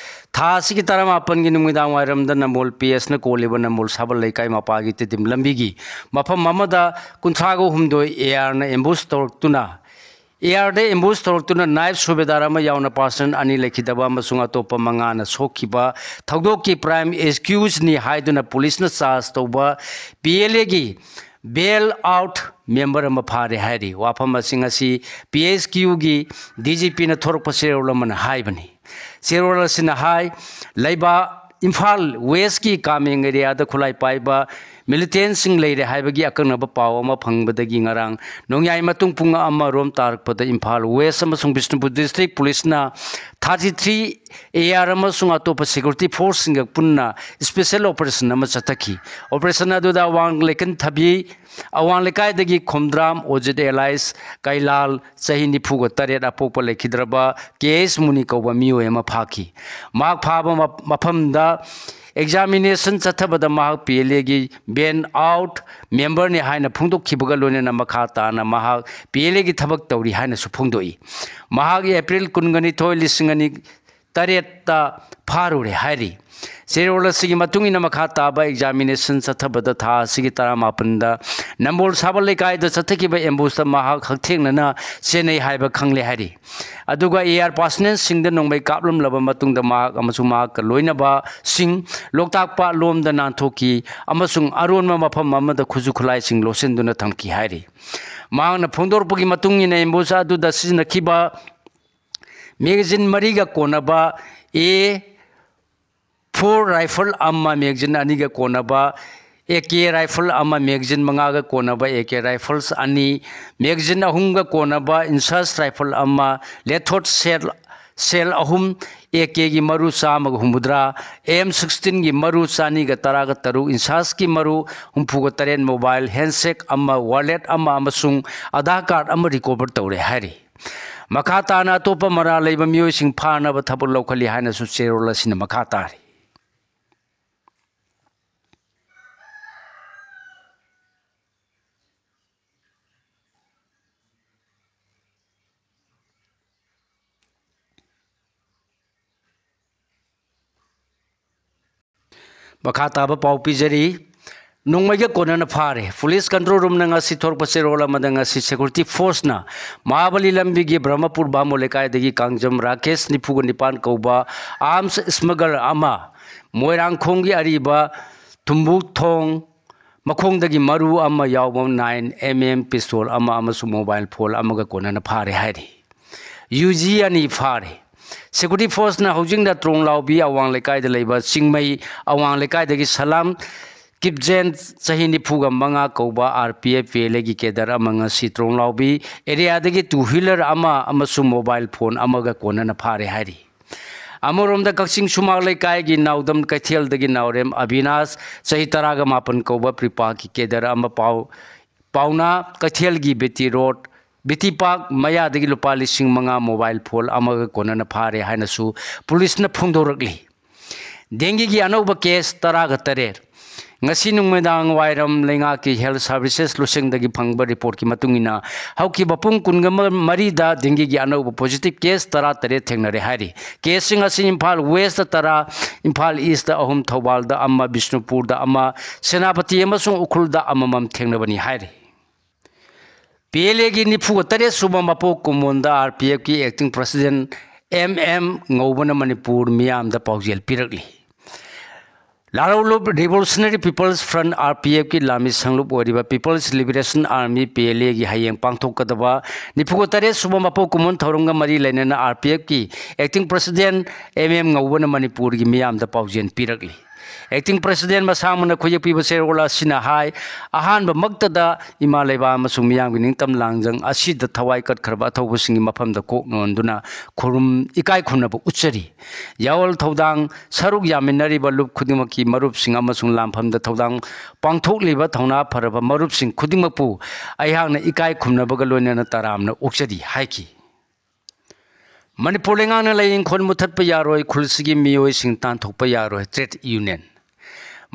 ꯊꯥ ꯑꯁꯤꯒꯤ ꯇꯔꯥꯃꯥꯄꯟꯒꯤ ꯅꯨꯃꯤꯗꯥꯡ ꯋꯥꯏꯔꯝꯗ ꯅꯝꯕꯣꯜ ꯄꯤ ꯑꯦꯁꯅ ꯀꯣꯜꯂꯤꯕ ꯅꯝꯕꯣꯜ ꯁꯥꯕꯜ ꯂꯩꯀꯥꯏ ꯃꯄꯥꯒꯤ ꯇꯤꯗꯤꯝ ꯂꯝꯕꯤꯒꯤ ꯃꯐꯝ ꯑꯃꯗ ꯀꯨꯟꯊ꯭ꯔꯥꯒ ꯍꯨꯝꯗꯣꯏ ꯑꯦ ꯑꯥꯔꯅ ꯑꯦꯝꯕꯨꯁ ꯇꯧꯔꯛꯇꯨꯅ, ꯑꯦ ꯑꯥꯔꯗ ꯑꯦꯝꯕꯨꯁ ꯇꯧꯔꯛꯇꯨꯅ ꯅꯥꯏꯕ ꯁꯨꯕꯦꯗꯥꯔ ꯑꯃ ꯌꯥꯎꯅ ꯄꯥꯔꯁꯟ ꯑꯅꯤ ꯂꯩꯈꯤꯗꯕ ꯑꯃꯁꯨꯡ ꯑꯇꯣꯞꯄ ꯃꯉꯥꯅ ꯁꯣꯛꯈꯤꯕ ꯊꯧꯗꯣꯛꯀꯤ ꯄ꯭ꯔꯥꯏꯝ ꯑꯦꯛꯁꯀ꯭ꯌꯨꯖꯅꯤ ꯍꯥꯏꯗꯨꯅ ꯄꯨꯂꯤꯁꯅ ꯆꯥꯔꯖ ꯇꯧꯕ ꯄꯤ ꯑꯦꯜ ꯑꯦꯒꯤ ꯕꯦꯜ ꯑꯥꯎꯠ ꯃꯦꯝꯕꯔ ꯑꯃ ꯐꯥꯔꯦ ꯍꯥꯏꯔꯤ꯫ ꯋꯥꯐꯝ ꯑꯁꯤ ꯉꯁꯤ ꯄꯤ ꯑꯩꯆ ꯀ꯭ꯌꯨꯒꯤ ꯗꯤ ꯖꯤ ꯄꯤꯅ ꯊꯣꯔꯛꯄ ꯆꯦꯔꯣꯜ ꯑꯃꯅ ꯍꯥꯏꯕꯅꯤ꯫ ꯆꯦꯔꯣꯜ ꯑꯁꯤꯅ ꯍꯥꯏ, ꯂꯩꯕꯥꯛ ꯏꯝꯐꯥꯜ ꯋꯦꯁꯀꯤ ꯀꯥꯃꯦꯡ ꯑꯦꯔꯤꯌꯥꯗ ꯈꯨꯠꯂꯥꯏ ꯄꯥꯏꯕ ꯃꯤꯂꯤꯇꯦꯟꯁꯤꯡ ꯂꯩꯔꯦ ꯍꯥꯏꯕꯒꯤ ꯑꯀꯛꯅꯕ ꯄꯥꯎ ꯑꯃ ꯐꯪꯕꯗꯒꯤ ꯉꯔꯥꯡ ꯅꯣꯡꯌꯥꯏ ꯃꯇꯨꯡ ꯄꯨꯡ ꯑꯃ ꯔꯣꯝ ꯇꯥꯔꯛꯄꯗ ꯏꯝꯐꯥꯜ ꯋꯦꯁ ꯑꯃꯁꯨꯡ ꯕꯤꯁꯅꯨꯄꯨꯔ ꯗꯤꯁꯇ꯭ꯔꯤꯛ ꯄꯨꯂꯤꯁꯅ ꯊꯥꯔꯇꯤ ꯊ꯭ꯔꯤ ꯑꯦ ꯑꯥꯔ ꯑꯃꯁꯨꯡ ꯑꯇꯣꯞꯄ ꯁꯦꯀ꯭ꯌꯨꯔꯤꯇꯤ ꯐꯣꯔꯁꯁꯤꯡꯒ ꯄꯨꯟꯅ ꯏꯁꯄꯦꯁꯦꯜ ꯑꯣꯄꯔꯦꯁꯟ ꯑꯃ ꯆꯠꯊꯈꯤ꯫ ꯑꯣꯄꯔꯦꯁꯟ ꯑꯗꯨꯗ ꯑꯋꯥꯡ ꯂꯩꯀꯟ ꯊꯕꯤ, ꯑꯋꯥꯡ ꯂꯩꯀꯥꯏꯗꯒꯤ ꯈꯣꯝꯗ꯭ꯔꯥꯝ, ꯑꯣꯖꯤꯠ ꯑꯦꯂꯥꯏꯁ, ꯀꯩꯂꯥꯜ, ꯆꯍꯤ ꯅꯤꯐꯨꯒ ꯇꯔꯦꯠ, ꯑꯄꯣꯛꯄ ꯂꯩꯈꯤꯗ꯭ꯔꯕ ꯀꯦ ꯑꯦꯁ ꯃꯨꯅꯤ ꯀꯧꯕ ꯃꯤꯑꯣꯏ ꯑꯃ ꯐꯥꯈꯤ꯫ ꯃꯍꯥꯛ ꯐꯥꯕ ꯃ-, ꯃꯐꯝꯗ ꯑꯦꯛꯖꯥꯃꯤꯅꯦꯁꯟ ꯆꯠꯊꯕꯗ ꯃꯍꯥꯛ ꯄꯤ ꯑꯦꯜ ꯑꯦꯒꯤ ꯕꯦꯟ ꯑꯥꯎꯠ ꯃꯦꯝꯕꯔꯅꯤ ꯍꯥꯏꯅ ꯐꯣꯡꯗꯣꯛꯈꯤꯕꯒ ꯂꯣꯏꯅꯅ ꯃꯈꯥ ꯇꯥꯅ ꯃꯍꯥꯛ ꯄꯤ ꯑꯦꯜ ꯑꯦꯒꯤ ꯊꯕꯛ ꯇꯧꯔꯤ ꯍꯥꯏꯅꯁꯨ ꯐꯣꯡꯗꯣꯛꯏ꯫ ꯃꯍꯥꯛ ꯑꯦꯄ꯭ꯔꯤꯜ ꯀꯨꯟꯒ ꯅꯤꯊꯣꯏ, ꯂꯤꯁꯤꯡ ꯑꯅꯤ ꯇꯔꯦꯠꯇ ꯐꯥꯔꯨꯔꯦ ꯍꯥꯏꯔꯤ꯫ ꯆꯦꯔꯣꯜ ꯑꯁꯤꯒꯤ ꯃꯇꯨꯡ ꯏꯟꯅ ꯃꯈꯥ ꯇꯥꯕ examination ꯆꯠꯊꯕꯗ ꯊꯥ ꯑꯁꯤꯒꯤ ꯇꯔꯥꯃꯥꯄꯟꯗ ꯅꯝꯕꯣꯜ ꯁꯥꯕꯜ ꯂꯩꯀꯥꯏꯗ ꯆꯠꯊꯈꯤꯕ ambushꯇ ꯃꯍꯥꯛ ꯍꯛꯊꯦꯡꯅꯅ ꯆꯦꯟꯅꯩ ꯍꯥꯏꯕ ꯈꯪꯂꯦ ꯍꯥꯏꯔꯤ꯫ ꯑꯗꯨꯒ AR personnelꯁꯤꯡꯗ ꯅꯣꯡꯃꯩ ꯀꯥꯞꯂꯝꯂꯕ ꯃꯇꯨꯡꯗ ꯃꯍꯥꯛ ꯑꯃꯁꯨꯡ ꯃꯍꯥꯛꯀ ꯂꯣꯏꯅꯕꯁꯤꯡ ꯂꯣꯛꯇꯥꯛ ꯄꯥꯠꯂꯣꯝꯗ ꯅꯥꯟꯊꯣꯛꯈꯤ ꯑꯃꯁꯨꯡ ꯑꯔꯣꯟꯕ ꯃꯐꯝ ꯑꯃꯗ ꯈꯨꯠꯁꯨ ꯈꯨꯠꯂꯥꯏꯁꯤꯡ ꯂꯣꯠꯁꯤꯟꯗꯨꯅ ꯊꯝꯈꯤ ꯍꯥꯏꯔꯤ꯫ ꯃꯍꯥꯛꯅ ꯐꯣꯡꯗꯣꯔꯛꯄꯒꯤ ꯃꯇꯨꯡ ꯏꯟꯅ ambush ꯑꯗꯨꯗ ꯁꯤꯖꯤꯟꯅꯈꯤꯕ magazine ꯃꯔꯤꯒ ꯀꯣꯟꯅꯕ A four rifle ꯑꯃ, magazine ꯑꯅꯤꯒ ꯀꯣꯟꯅꯕ AK rifle ꯑꯃ, magazine ꯃꯉꯥꯒ ꯀꯣꯟꯅꯕ AK rifles ꯑꯅꯤ, magazine ꯑꯍꯨꯝꯒ ꯀꯣꯟꯅꯕ INSAS rifle ꯑꯃ, loaded shell, shell ꯑꯍꯨꯝ, AKꯒꯤ ꯃꯔꯨ ꯆꯥꯝꯃꯒ ꯍꯨꯝꯐꯨꯇꯔꯥ, M sixteenꯒꯤ ꯃꯔꯨ ꯆꯅꯤꯒ ꯇꯔꯥꯒ ꯇꯔꯨꯛ, INSASꯀꯤ ꯃꯔꯨ ꯍꯨꯝꯐꯨꯒ ꯇꯔꯦꯠ, mobile handset ꯑꯃ, wallet ꯑꯃ ꯑꯃꯁꯨꯡ Aadhaar card ꯑꯃ recover ꯇꯧꯔꯦ ꯍꯥꯏꯔꯤ꯫ ꯃꯈꯥ ꯇꯥꯅ ꯑꯇꯣꯞꯄ ꯃꯔꯥꯜ ꯂꯩꯕ ꯃꯤꯑꯣꯏꯁꯤꯡ ꯐꯥꯅꯕ ꯊꯕꯛ ꯂꯧꯈꯠꯂꯤ ꯍꯥꯏꯅꯁꯨ ꯆꯦꯔꯣꯜ ꯑꯁꯤꯅ ꯃꯈꯥ ꯇꯥꯔꯤ꯫ ꯃꯈꯥ ꯇꯥꯕ ꯄꯥꯎ ꯄꯤꯖꯔꯤ꯫ ꯅꯣꯡꯃꯩꯒ ꯀꯣꯟꯅꯅ ꯐꯥꯔꯦ꯫ Police control roomꯅ ꯉꯁꯤ ꯊꯣꯔꯛꯄ ꯆꯦꯔꯣꯜ ꯑꯃꯗ ꯉꯁꯤ security forceꯅ ꯃꯍꯥꯕꯂꯤ ꯂꯝꯕꯤꯒꯤ ꯕ꯭ꯔꯍꯃꯄꯨꯔ ꯕꯥꯃꯣꯟ ꯂꯩꯀꯥꯏꯗꯒꯤ ꯀꯥꯡꯖꯝ ꯔꯥꯀꯦꯁ ꯅꯤꯐꯨꯒ ꯅꯤꯄꯥꯟ ꯀꯧꯕ arms smuggler ꯑꯃ ꯃꯣꯏꯔꯥꯡꯈꯣꯡꯒꯤ ꯑꯔꯤꯕ ꯊꯨꯝꯕꯨꯛ ꯊꯣꯡ ꯃꯈꯣꯡꯗꯒꯤ ꯃꯔꯨ ꯑꯃ ꯌꯥꯎꯕ nine MM pistol ꯑꯃ ꯑꯃꯁꯨꯡ mobile phone ꯑꯃꯒ ꯀꯣꯟꯅꯅ ꯐꯥꯔꯦ ꯍꯥꯏꯔꯤ꯫ UG ꯑꯅꯤ ꯐꯥꯔꯦ꯫ Security forceꯅ ꯍꯧꯖꯤꯛꯅ ꯇ꯭ꯔꯣꯡꯂꯥꯎꯕꯤ ꯑꯋꯥꯡ ꯂꯩꯀꯥꯏꯗ ꯂꯩꯕ ꯆꯤꯡꯃꯩ ꯑꯋꯥꯡ ꯂꯩꯀꯥꯏꯗꯒꯤ ꯁꯂꯥꯝ ꯀꯤꯞꯖꯦꯟ, ꯆꯍꯤ ꯅꯤꯐꯨꯒ ꯃꯉꯥ ꯀꯧꯕ RPFLAꯒꯤ cadre ꯑꯃ ꯉꯁꯤ ꯇ꯭ꯔꯣꯡꯂꯥꯎꯕꯤ areaꯗꯒꯤ two wheeler ꯑꯃ ꯑꯃꯁꯨꯡ mobile phone ꯑꯃꯒ ꯀꯣꯟꯅꯅ ꯐꯥꯔꯦ ꯍꯥꯏꯔꯤ꯫ ꯑꯃꯔꯣꯝꯗ ꯀꯛꯆꯤꯡ ꯁꯨꯃꯥꯡ ꯂꯩꯀꯥꯏꯒꯤ ꯅꯥꯎꯗꯝ ꯀꯩꯊꯦꯜꯗꯒꯤ ꯅꯥꯎꯔꯦꯝ ꯑꯕꯤꯅꯥꯁ, ꯆꯍꯤ ꯇꯔꯥꯒ ꯃꯥꯄꯟ ꯀꯧꯕ ꯄ꯭ꯔꯤꯄꯥꯛꯀꯤ cadre ꯑꯃ ꯄꯥꯎ, ꯄꯥꯎꯅꯥ ꯀꯩꯊꯦꯜꯒꯤ ꯕꯤꯇꯤ ꯔꯣꯗ, ꯕꯤꯇꯤ ꯄꯥꯛ ꯃꯌꯥꯗꯒꯤ ꯂꯨꯄꯥ ꯂꯤꯁꯤꯡ ꯃꯉꯥ, mobile phone ꯑꯃꯒ ꯀꯣꯟꯅꯅ ꯐꯥꯔꯦ ꯍꯥꯏꯅꯁꯨ policeꯅ ꯐꯣꯡꯗꯣꯔꯛꯂꯤ꯫ ꯗꯦꯡꯒꯤꯒꯤ ꯑꯅꯧꯕ case ꯇꯔꯥꯒ ꯇꯔꯦꯠ꯫ ꯉꯁꯤ ꯅꯨꯃꯤꯗꯥꯡ ꯋꯥꯏꯔꯝ ꯂꯩꯉꯥꯛꯀꯤ health services ꯂꯨꯆꯤꯡꯗꯒꯤ ꯐꯪꯕ reportꯀꯤ ꯃꯇꯨꯡ ꯏꯟꯅ, ꯍꯧꯈꯤꯕ ꯄꯨꯡ ꯀꯨꯟꯒ ꯃꯔꯤꯗ dengueꯒꯤ ꯑꯅꯧꯕ positive case ꯇꯔꯥꯇꯔꯦꯠ ꯊꯦꯡꯅꯔꯦ ꯍꯥꯏꯔꯤ꯫ Caseꯁꯤꯡ ꯑꯁꯤ ꯏꯝꯐꯥꯜ Westꯇ ꯇꯔꯥ, ꯏꯝꯐꯥꯜ Eastꯇ ꯑꯍꯨꯝ, ꯊꯧꯕꯥꯜꯗ ꯑꯃ, ꯕꯤꯁꯅꯨꯄꯨꯔꯗ ꯑꯃ, ꯁꯦꯅꯥꯄꯇꯤ ꯑꯃꯁꯨꯡ ꯎꯈ꯭ꯔꯨꯜꯗ ꯑꯃꯃꯝ ꯊꯦꯡꯅꯕꯅꯤ ꯍꯥꯏꯔꯤ꯫ PLAꯒꯤ ꯅꯤꯐꯨꯒ ꯇꯔꯦꯠ ꯁꯨꯕ ꯃꯄꯣꯛ ꯀꯨꯝꯑꯣꯟꯗ RPFꯀꯤ acting president M M ꯉꯧꯕꯅ Manipur ꯃꯤꯌꯥꯝꯗ ꯄꯥꯎꯖꯦꯜ ꯄꯤꯔꯛꯂꯤ꯫ ꯂꯥꯔꯧꯂꯨꯞ Revolutionary People's Front, RPFꯀꯤ ꯂꯥꯟꯃꯤ ꯁꯪꯂꯨꯞ ꯑꯣꯏꯔꯤꯕ People's Liberation Army, PLAꯒꯤ ꯍꯌꯦꯡ ꯄꯥꯡꯊꯣꯛꯀꯗꯕ ꯅꯤꯐꯨꯒ ꯇꯔꯦꯠ ꯁꯨꯕ ꯃꯄꯣꯛ ꯀꯨꯝꯑꯣꯟ ꯊꯧꯔꯝꯒ ꯃꯔꯤ ꯂꯩꯅꯅ RPFꯀꯤ acting president M M ꯉꯧꯕꯅ ꯃꯅꯤꯄꯨꯔꯒꯤ ꯃꯤꯌꯥꯝꯗ ꯄꯥꯎꯖꯦꯜ ꯄꯤꯔꯛꯂꯤ꯫ Acting president ꯃꯁꯥꯃꯛꯅ ꯈꯨꯌꯦꯛꯄꯤꯕ ꯆꯦꯔꯣꯜ ꯑꯁꯤꯅ ꯍꯥꯏ, ꯑꯍꯥꯟꯕꯃꯛꯇꯗ ꯏꯃꯥ ꯂꯩꯕꯥꯛ ꯑꯃꯁꯨꯡ ꯃꯤꯌꯥꯝꯒꯤ ꯅꯤꯡꯇꯝ ꯂꯥꯡꯖꯪ ꯑꯁꯤꯗ ꯊꯋꯥꯏ ꯀꯠꯈ꯭ꯔꯕ ꯑꯊꯧꯕꯁꯤꯡꯒꯤ ꯃꯐꯝꯗ ꯀꯣꯛ ꯅꯣꯟꯗꯨꯅ ꯈꯨꯔꯨꯝ ꯏꯀꯥꯏ ꯈꯨꯝꯅꯕ ꯎꯠꯆꯔꯤ꯫ ꯌꯥꯑꯣꯜ ꯊꯧꯗꯥꯡ ꯁꯔꯨꯛ ꯌꯥꯃꯤꯟꯅꯔꯤꯕ ꯂꯨꯞ ꯈꯨꯗꯤꯡꯃꯛꯀꯤ ꯃꯔꯨꯞꯁꯤꯡ ꯑꯃꯁꯨꯡ ꯂꯥꯟꯐꯝꯗ ꯊꯧꯗꯥꯡ ꯄꯥꯡꯊꯣꯛꯂꯤꯕ ꯊꯧꯅꯥ ꯐꯔꯕ ꯃꯔꯨꯞꯁꯤꯡ ꯈꯨꯗꯤꯡꯃꯛꯄꯨ ꯑꯩꯍꯥꯛꯅ ꯏꯀꯥꯏ ꯈꯨꯝꯅꯕꯒ ꯂꯣꯏꯅꯅ ꯇꯔꯥꯝꯅ ꯑꯣꯛꯆꯔꯤ ꯍꯥꯏꯈꯤ꯫ ꯃꯅꯤꯄꯨꯔ ꯂꯩꯉꯥꯛꯅ ꯂꯩ ꯏꯪꯈꯣꯜ ꯃꯨꯠꯊꯠꯄ ꯌꯥꯔꯣꯏ, ꯈꯨꯜꯁꯤꯒꯤ ꯃꯤꯑꯣꯏꯁꯤꯡ ꯇꯥꯟꯊꯣꯛꯄ ꯌꯥꯔꯣꯏ, trade union꯫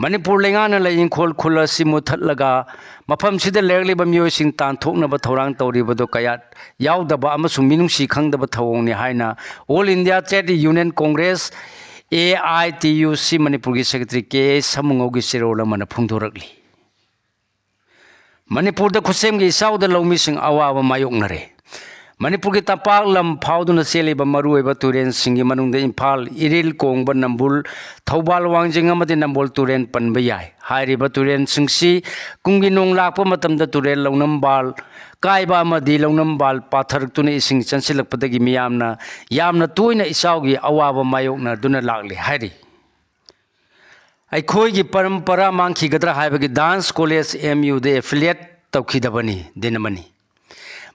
ꯃꯅꯤꯄꯨꯔ ꯂꯩꯉꯥꯛꯅ ꯂꯩ ꯏꯪꯈꯣꯜ ꯈꯨꯜ ꯑꯁꯤ ꯃꯨꯠꯊꯠꯂꯒ ꯃꯐꯝꯁꯤꯗ ꯂꯩꯔꯛꯂꯤꯕ ꯃꯤꯑꯣꯏꯁꯤꯡ ꯇꯥꯟꯊꯣꯛꯅꯕ ꯊꯧꯔꯥꯡ ꯇꯧꯔꯤꯕꯗꯨ ꯀꯌꯥ ꯌꯥꯎꯗꯕ ꯑꯃꯁꯨꯡ ꯃꯤꯅꯨꯡꯁꯤ ꯈꯪꯗꯕ ꯊꯧꯑꯣꯡꯅꯤ ꯍꯥꯏꯅ All India Trade Union Congress, AITUC, ꯃꯅꯤꯄꯨꯔꯒꯤ secretary K A ꯁꯥꯃꯨꯉꯧꯒꯤ ꯆꯦꯔꯣꯜ ꯑꯃꯅ ꯐꯣꯡꯗꯣꯔꯛꯂꯤ꯫ ꯃꯅꯤꯄꯨꯔꯗ ꯈꯨꯠꯁꯦꯝꯒꯤ ꯏꯆꯥꯎꯗ ꯂꯧꯃꯤꯁꯤꯡ ꯑꯋꯥꯕ ꯃꯥꯌꯣꯛꯅꯔꯦ꯫ ꯃꯅꯤꯄꯨꯔꯒꯤ ꯇꯝꯄꯥꯛ ꯂꯝ ꯐꯥꯎꯗꯨꯅ ꯆꯦꯜꯂꯤꯕ ꯃꯔꯨꯑꯣꯏꯕ ꯇꯨꯔꯦꯜꯁꯤꯡꯒꯤ ꯃꯅꯨꯡꯗ ꯏꯝꯐꯥꯜ, ꯏꯔꯤꯜ, ꯀꯣꯡꯕ, ꯅꯝꯕꯨꯜ, ꯊꯧꯕꯥꯜ, ꯋꯥꯡꯖꯤꯡ ꯑꯃꯗꯤ ꯅꯝꯕꯣꯜ ꯇꯨꯔꯦꯜ ꯄꯟꯕ ꯌꯥꯏ꯫ ꯍꯥꯏꯔꯤꯕ ꯇꯨꯔꯦꯜꯁꯤꯡꯁꯤ ꯀꯨꯝꯒꯤ ꯅꯣꯡ ꯂꯥꯛꯄ ꯃꯇꯝꯗ ꯇꯨꯔꯦꯜ ꯂꯧꯅꯝꯕꯥꯜ ꯀꯥꯏꯕ ꯑꯃꯗꯤ ꯂꯧꯅꯝꯕꯥꯜ ꯄꯥꯊꯔꯛꯇꯨꯅ ꯏꯁꯤꯡ ꯆꯪꯁꯤꯜꯂꯛꯄꯗꯒꯤ ꯃꯤꯌꯥꯝꯅ ꯌꯥꯝꯅ ꯇꯣꯏꯅ ꯏꯆꯥꯎꯒꯤ ꯑꯋꯥꯕ ꯃꯥꯌꯣꯛꯅꯗꯨꯅ ꯂꯥꯛꯂꯤ ꯍꯥꯏꯔꯤ꯫ ꯑꯩꯈꯣꯏꯒꯤ ꯄꯔꯝꯄꯔꯥ ꯃꯥꯡꯈꯤꯒꯗ꯭ꯔꯥ ꯍꯥꯏꯕꯒꯤ dance college M Uꯗ affiliate ꯇꯧꯈꯤꯗꯕꯅꯤ, ꯗꯤꯅꯃꯅꯤ꯫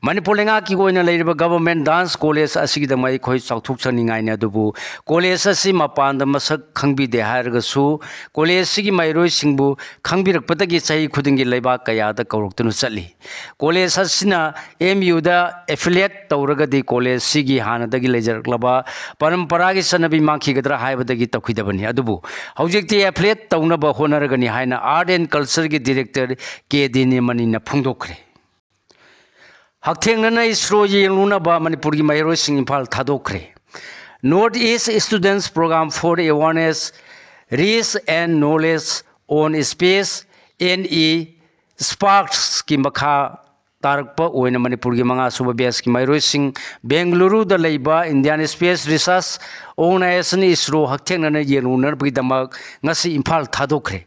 Manipur ꯂꯩꯉꯥꯛꯀꯤ ꯑꯣꯏꯅ ꯂꯩꯔꯤꯕ ꯒꯚꯔꯟꯃꯦꯟꯠ ꯗꯥꯟꯁ ꯀꯣꯂꯦꯖ ꯑꯁꯤꯒꯤꯗꯃꯛ ꯑꯩꯈꯣꯏ ꯆꯥꯎꯊꯣꯛꯆꯅꯤꯡꯉꯥꯏꯅꯤ꯫ ꯑꯗꯨꯕꯨ ꯀꯣꯂꯦꯖ ꯑꯁꯤ ꯃꯄꯥꯟꯗ ꯃꯁꯛ ꯈꯪꯕꯤꯗꯦ ꯍꯥꯏꯔꯒꯁꯨ, ꯀꯣꯂꯦꯖꯁꯤꯒꯤ ꯃꯍꯩꯔꯣꯏꯁꯤꯡꯕꯨ ꯈꯪꯕꯤꯔꯛꯄꯗꯒꯤ ꯆꯍꯤ ꯈꯨꯗꯤꯡꯒꯤ ꯂꯩꯕꯥꯛ ꯀꯌꯥꯗ ꯀꯧꯔꯛꯇꯨꯅ ꯆꯠꯂꯤ꯫ ꯀꯣꯂꯦꯖ ꯑꯁꯤꯅ ꯑꯦꯝ ꯌꯨꯗ ꯑꯦꯐꯤꯂꯤꯌꯦꯠ ꯇꯧꯔꯒꯗꯤ ꯀꯣꯂꯦꯖꯁꯤꯒꯤ ꯍꯥꯟꯅꯗꯒꯤ ꯂꯩꯖꯔꯛꯂꯕ ꯄꯔꯝꯄꯔꯥꯒꯤ ꯆꯠꯅꯕꯤ ꯃꯥꯡꯈꯤꯒꯗ꯭ꯔꯥ ꯍꯥꯏꯕꯗꯒꯤ ꯇꯧꯈꯤꯗꯕꯅꯤ꯫ ꯑꯗꯨꯕꯨ ꯍꯧꯖꯤꯛꯇꯤ ꯑꯦꯐꯤꯂꯤꯌꯦꯠ ꯇꯧꯅꯕ ꯍꯣꯠꯅꯔꯒꯅꯤ ꯍꯥꯏꯅ ꯑꯥꯔꯠ ꯑꯦꯟ ꯀꯜꯆꯔꯒꯤ ꯗꯤꯔꯦꯛꯇꯔ ꯀꯦ ꯗꯤꯅꯤꯃꯅꯤꯅ ꯐꯣꯡꯗꯣꯛꯈ꯭ꯔꯦ꯫ ꯍꯛꯊꯦꯡꯅꯅ ꯏꯁꯔꯣ ꯌꯦꯡꯂꯨꯅꯕ ꯃꯅꯤꯄꯨꯔꯒꯤ ꯃꯍꯩꯔꯣꯏꯁꯤꯡ Imphal ꯊꯥꯗꯣꯛꯈ꯭ꯔꯦ꯫ North East Students Program for Awareness, Reach and Knowledge on Space, N E Sparksꯀꯤ ꯃꯈꯥ ꯇꯥꯔꯛꯄ ꯑꯣꯏꯅ ꯃꯅꯤꯄꯨꯔꯒꯤ ꯃꯉꯥ ꯁꯨꯕ ꯕꯦꯁꯀꯤ ꯃꯍꯩꯔꯣꯏꯁꯤꯡ ꯕꯦꯡꯒꯂꯨꯔꯨꯗ ꯂꯩꯕ Indian Space Research Organisation, ISRO, ꯍꯛꯊꯦꯡꯅꯅ ꯌꯦꯡꯂꯨꯅꯕꯒꯤꯗꯃꯛ ꯉꯁꯤ ꯏꯝꯐꯥꯜ ꯊꯥꯗꯣꯛꯈ꯭ꯔꯦ꯫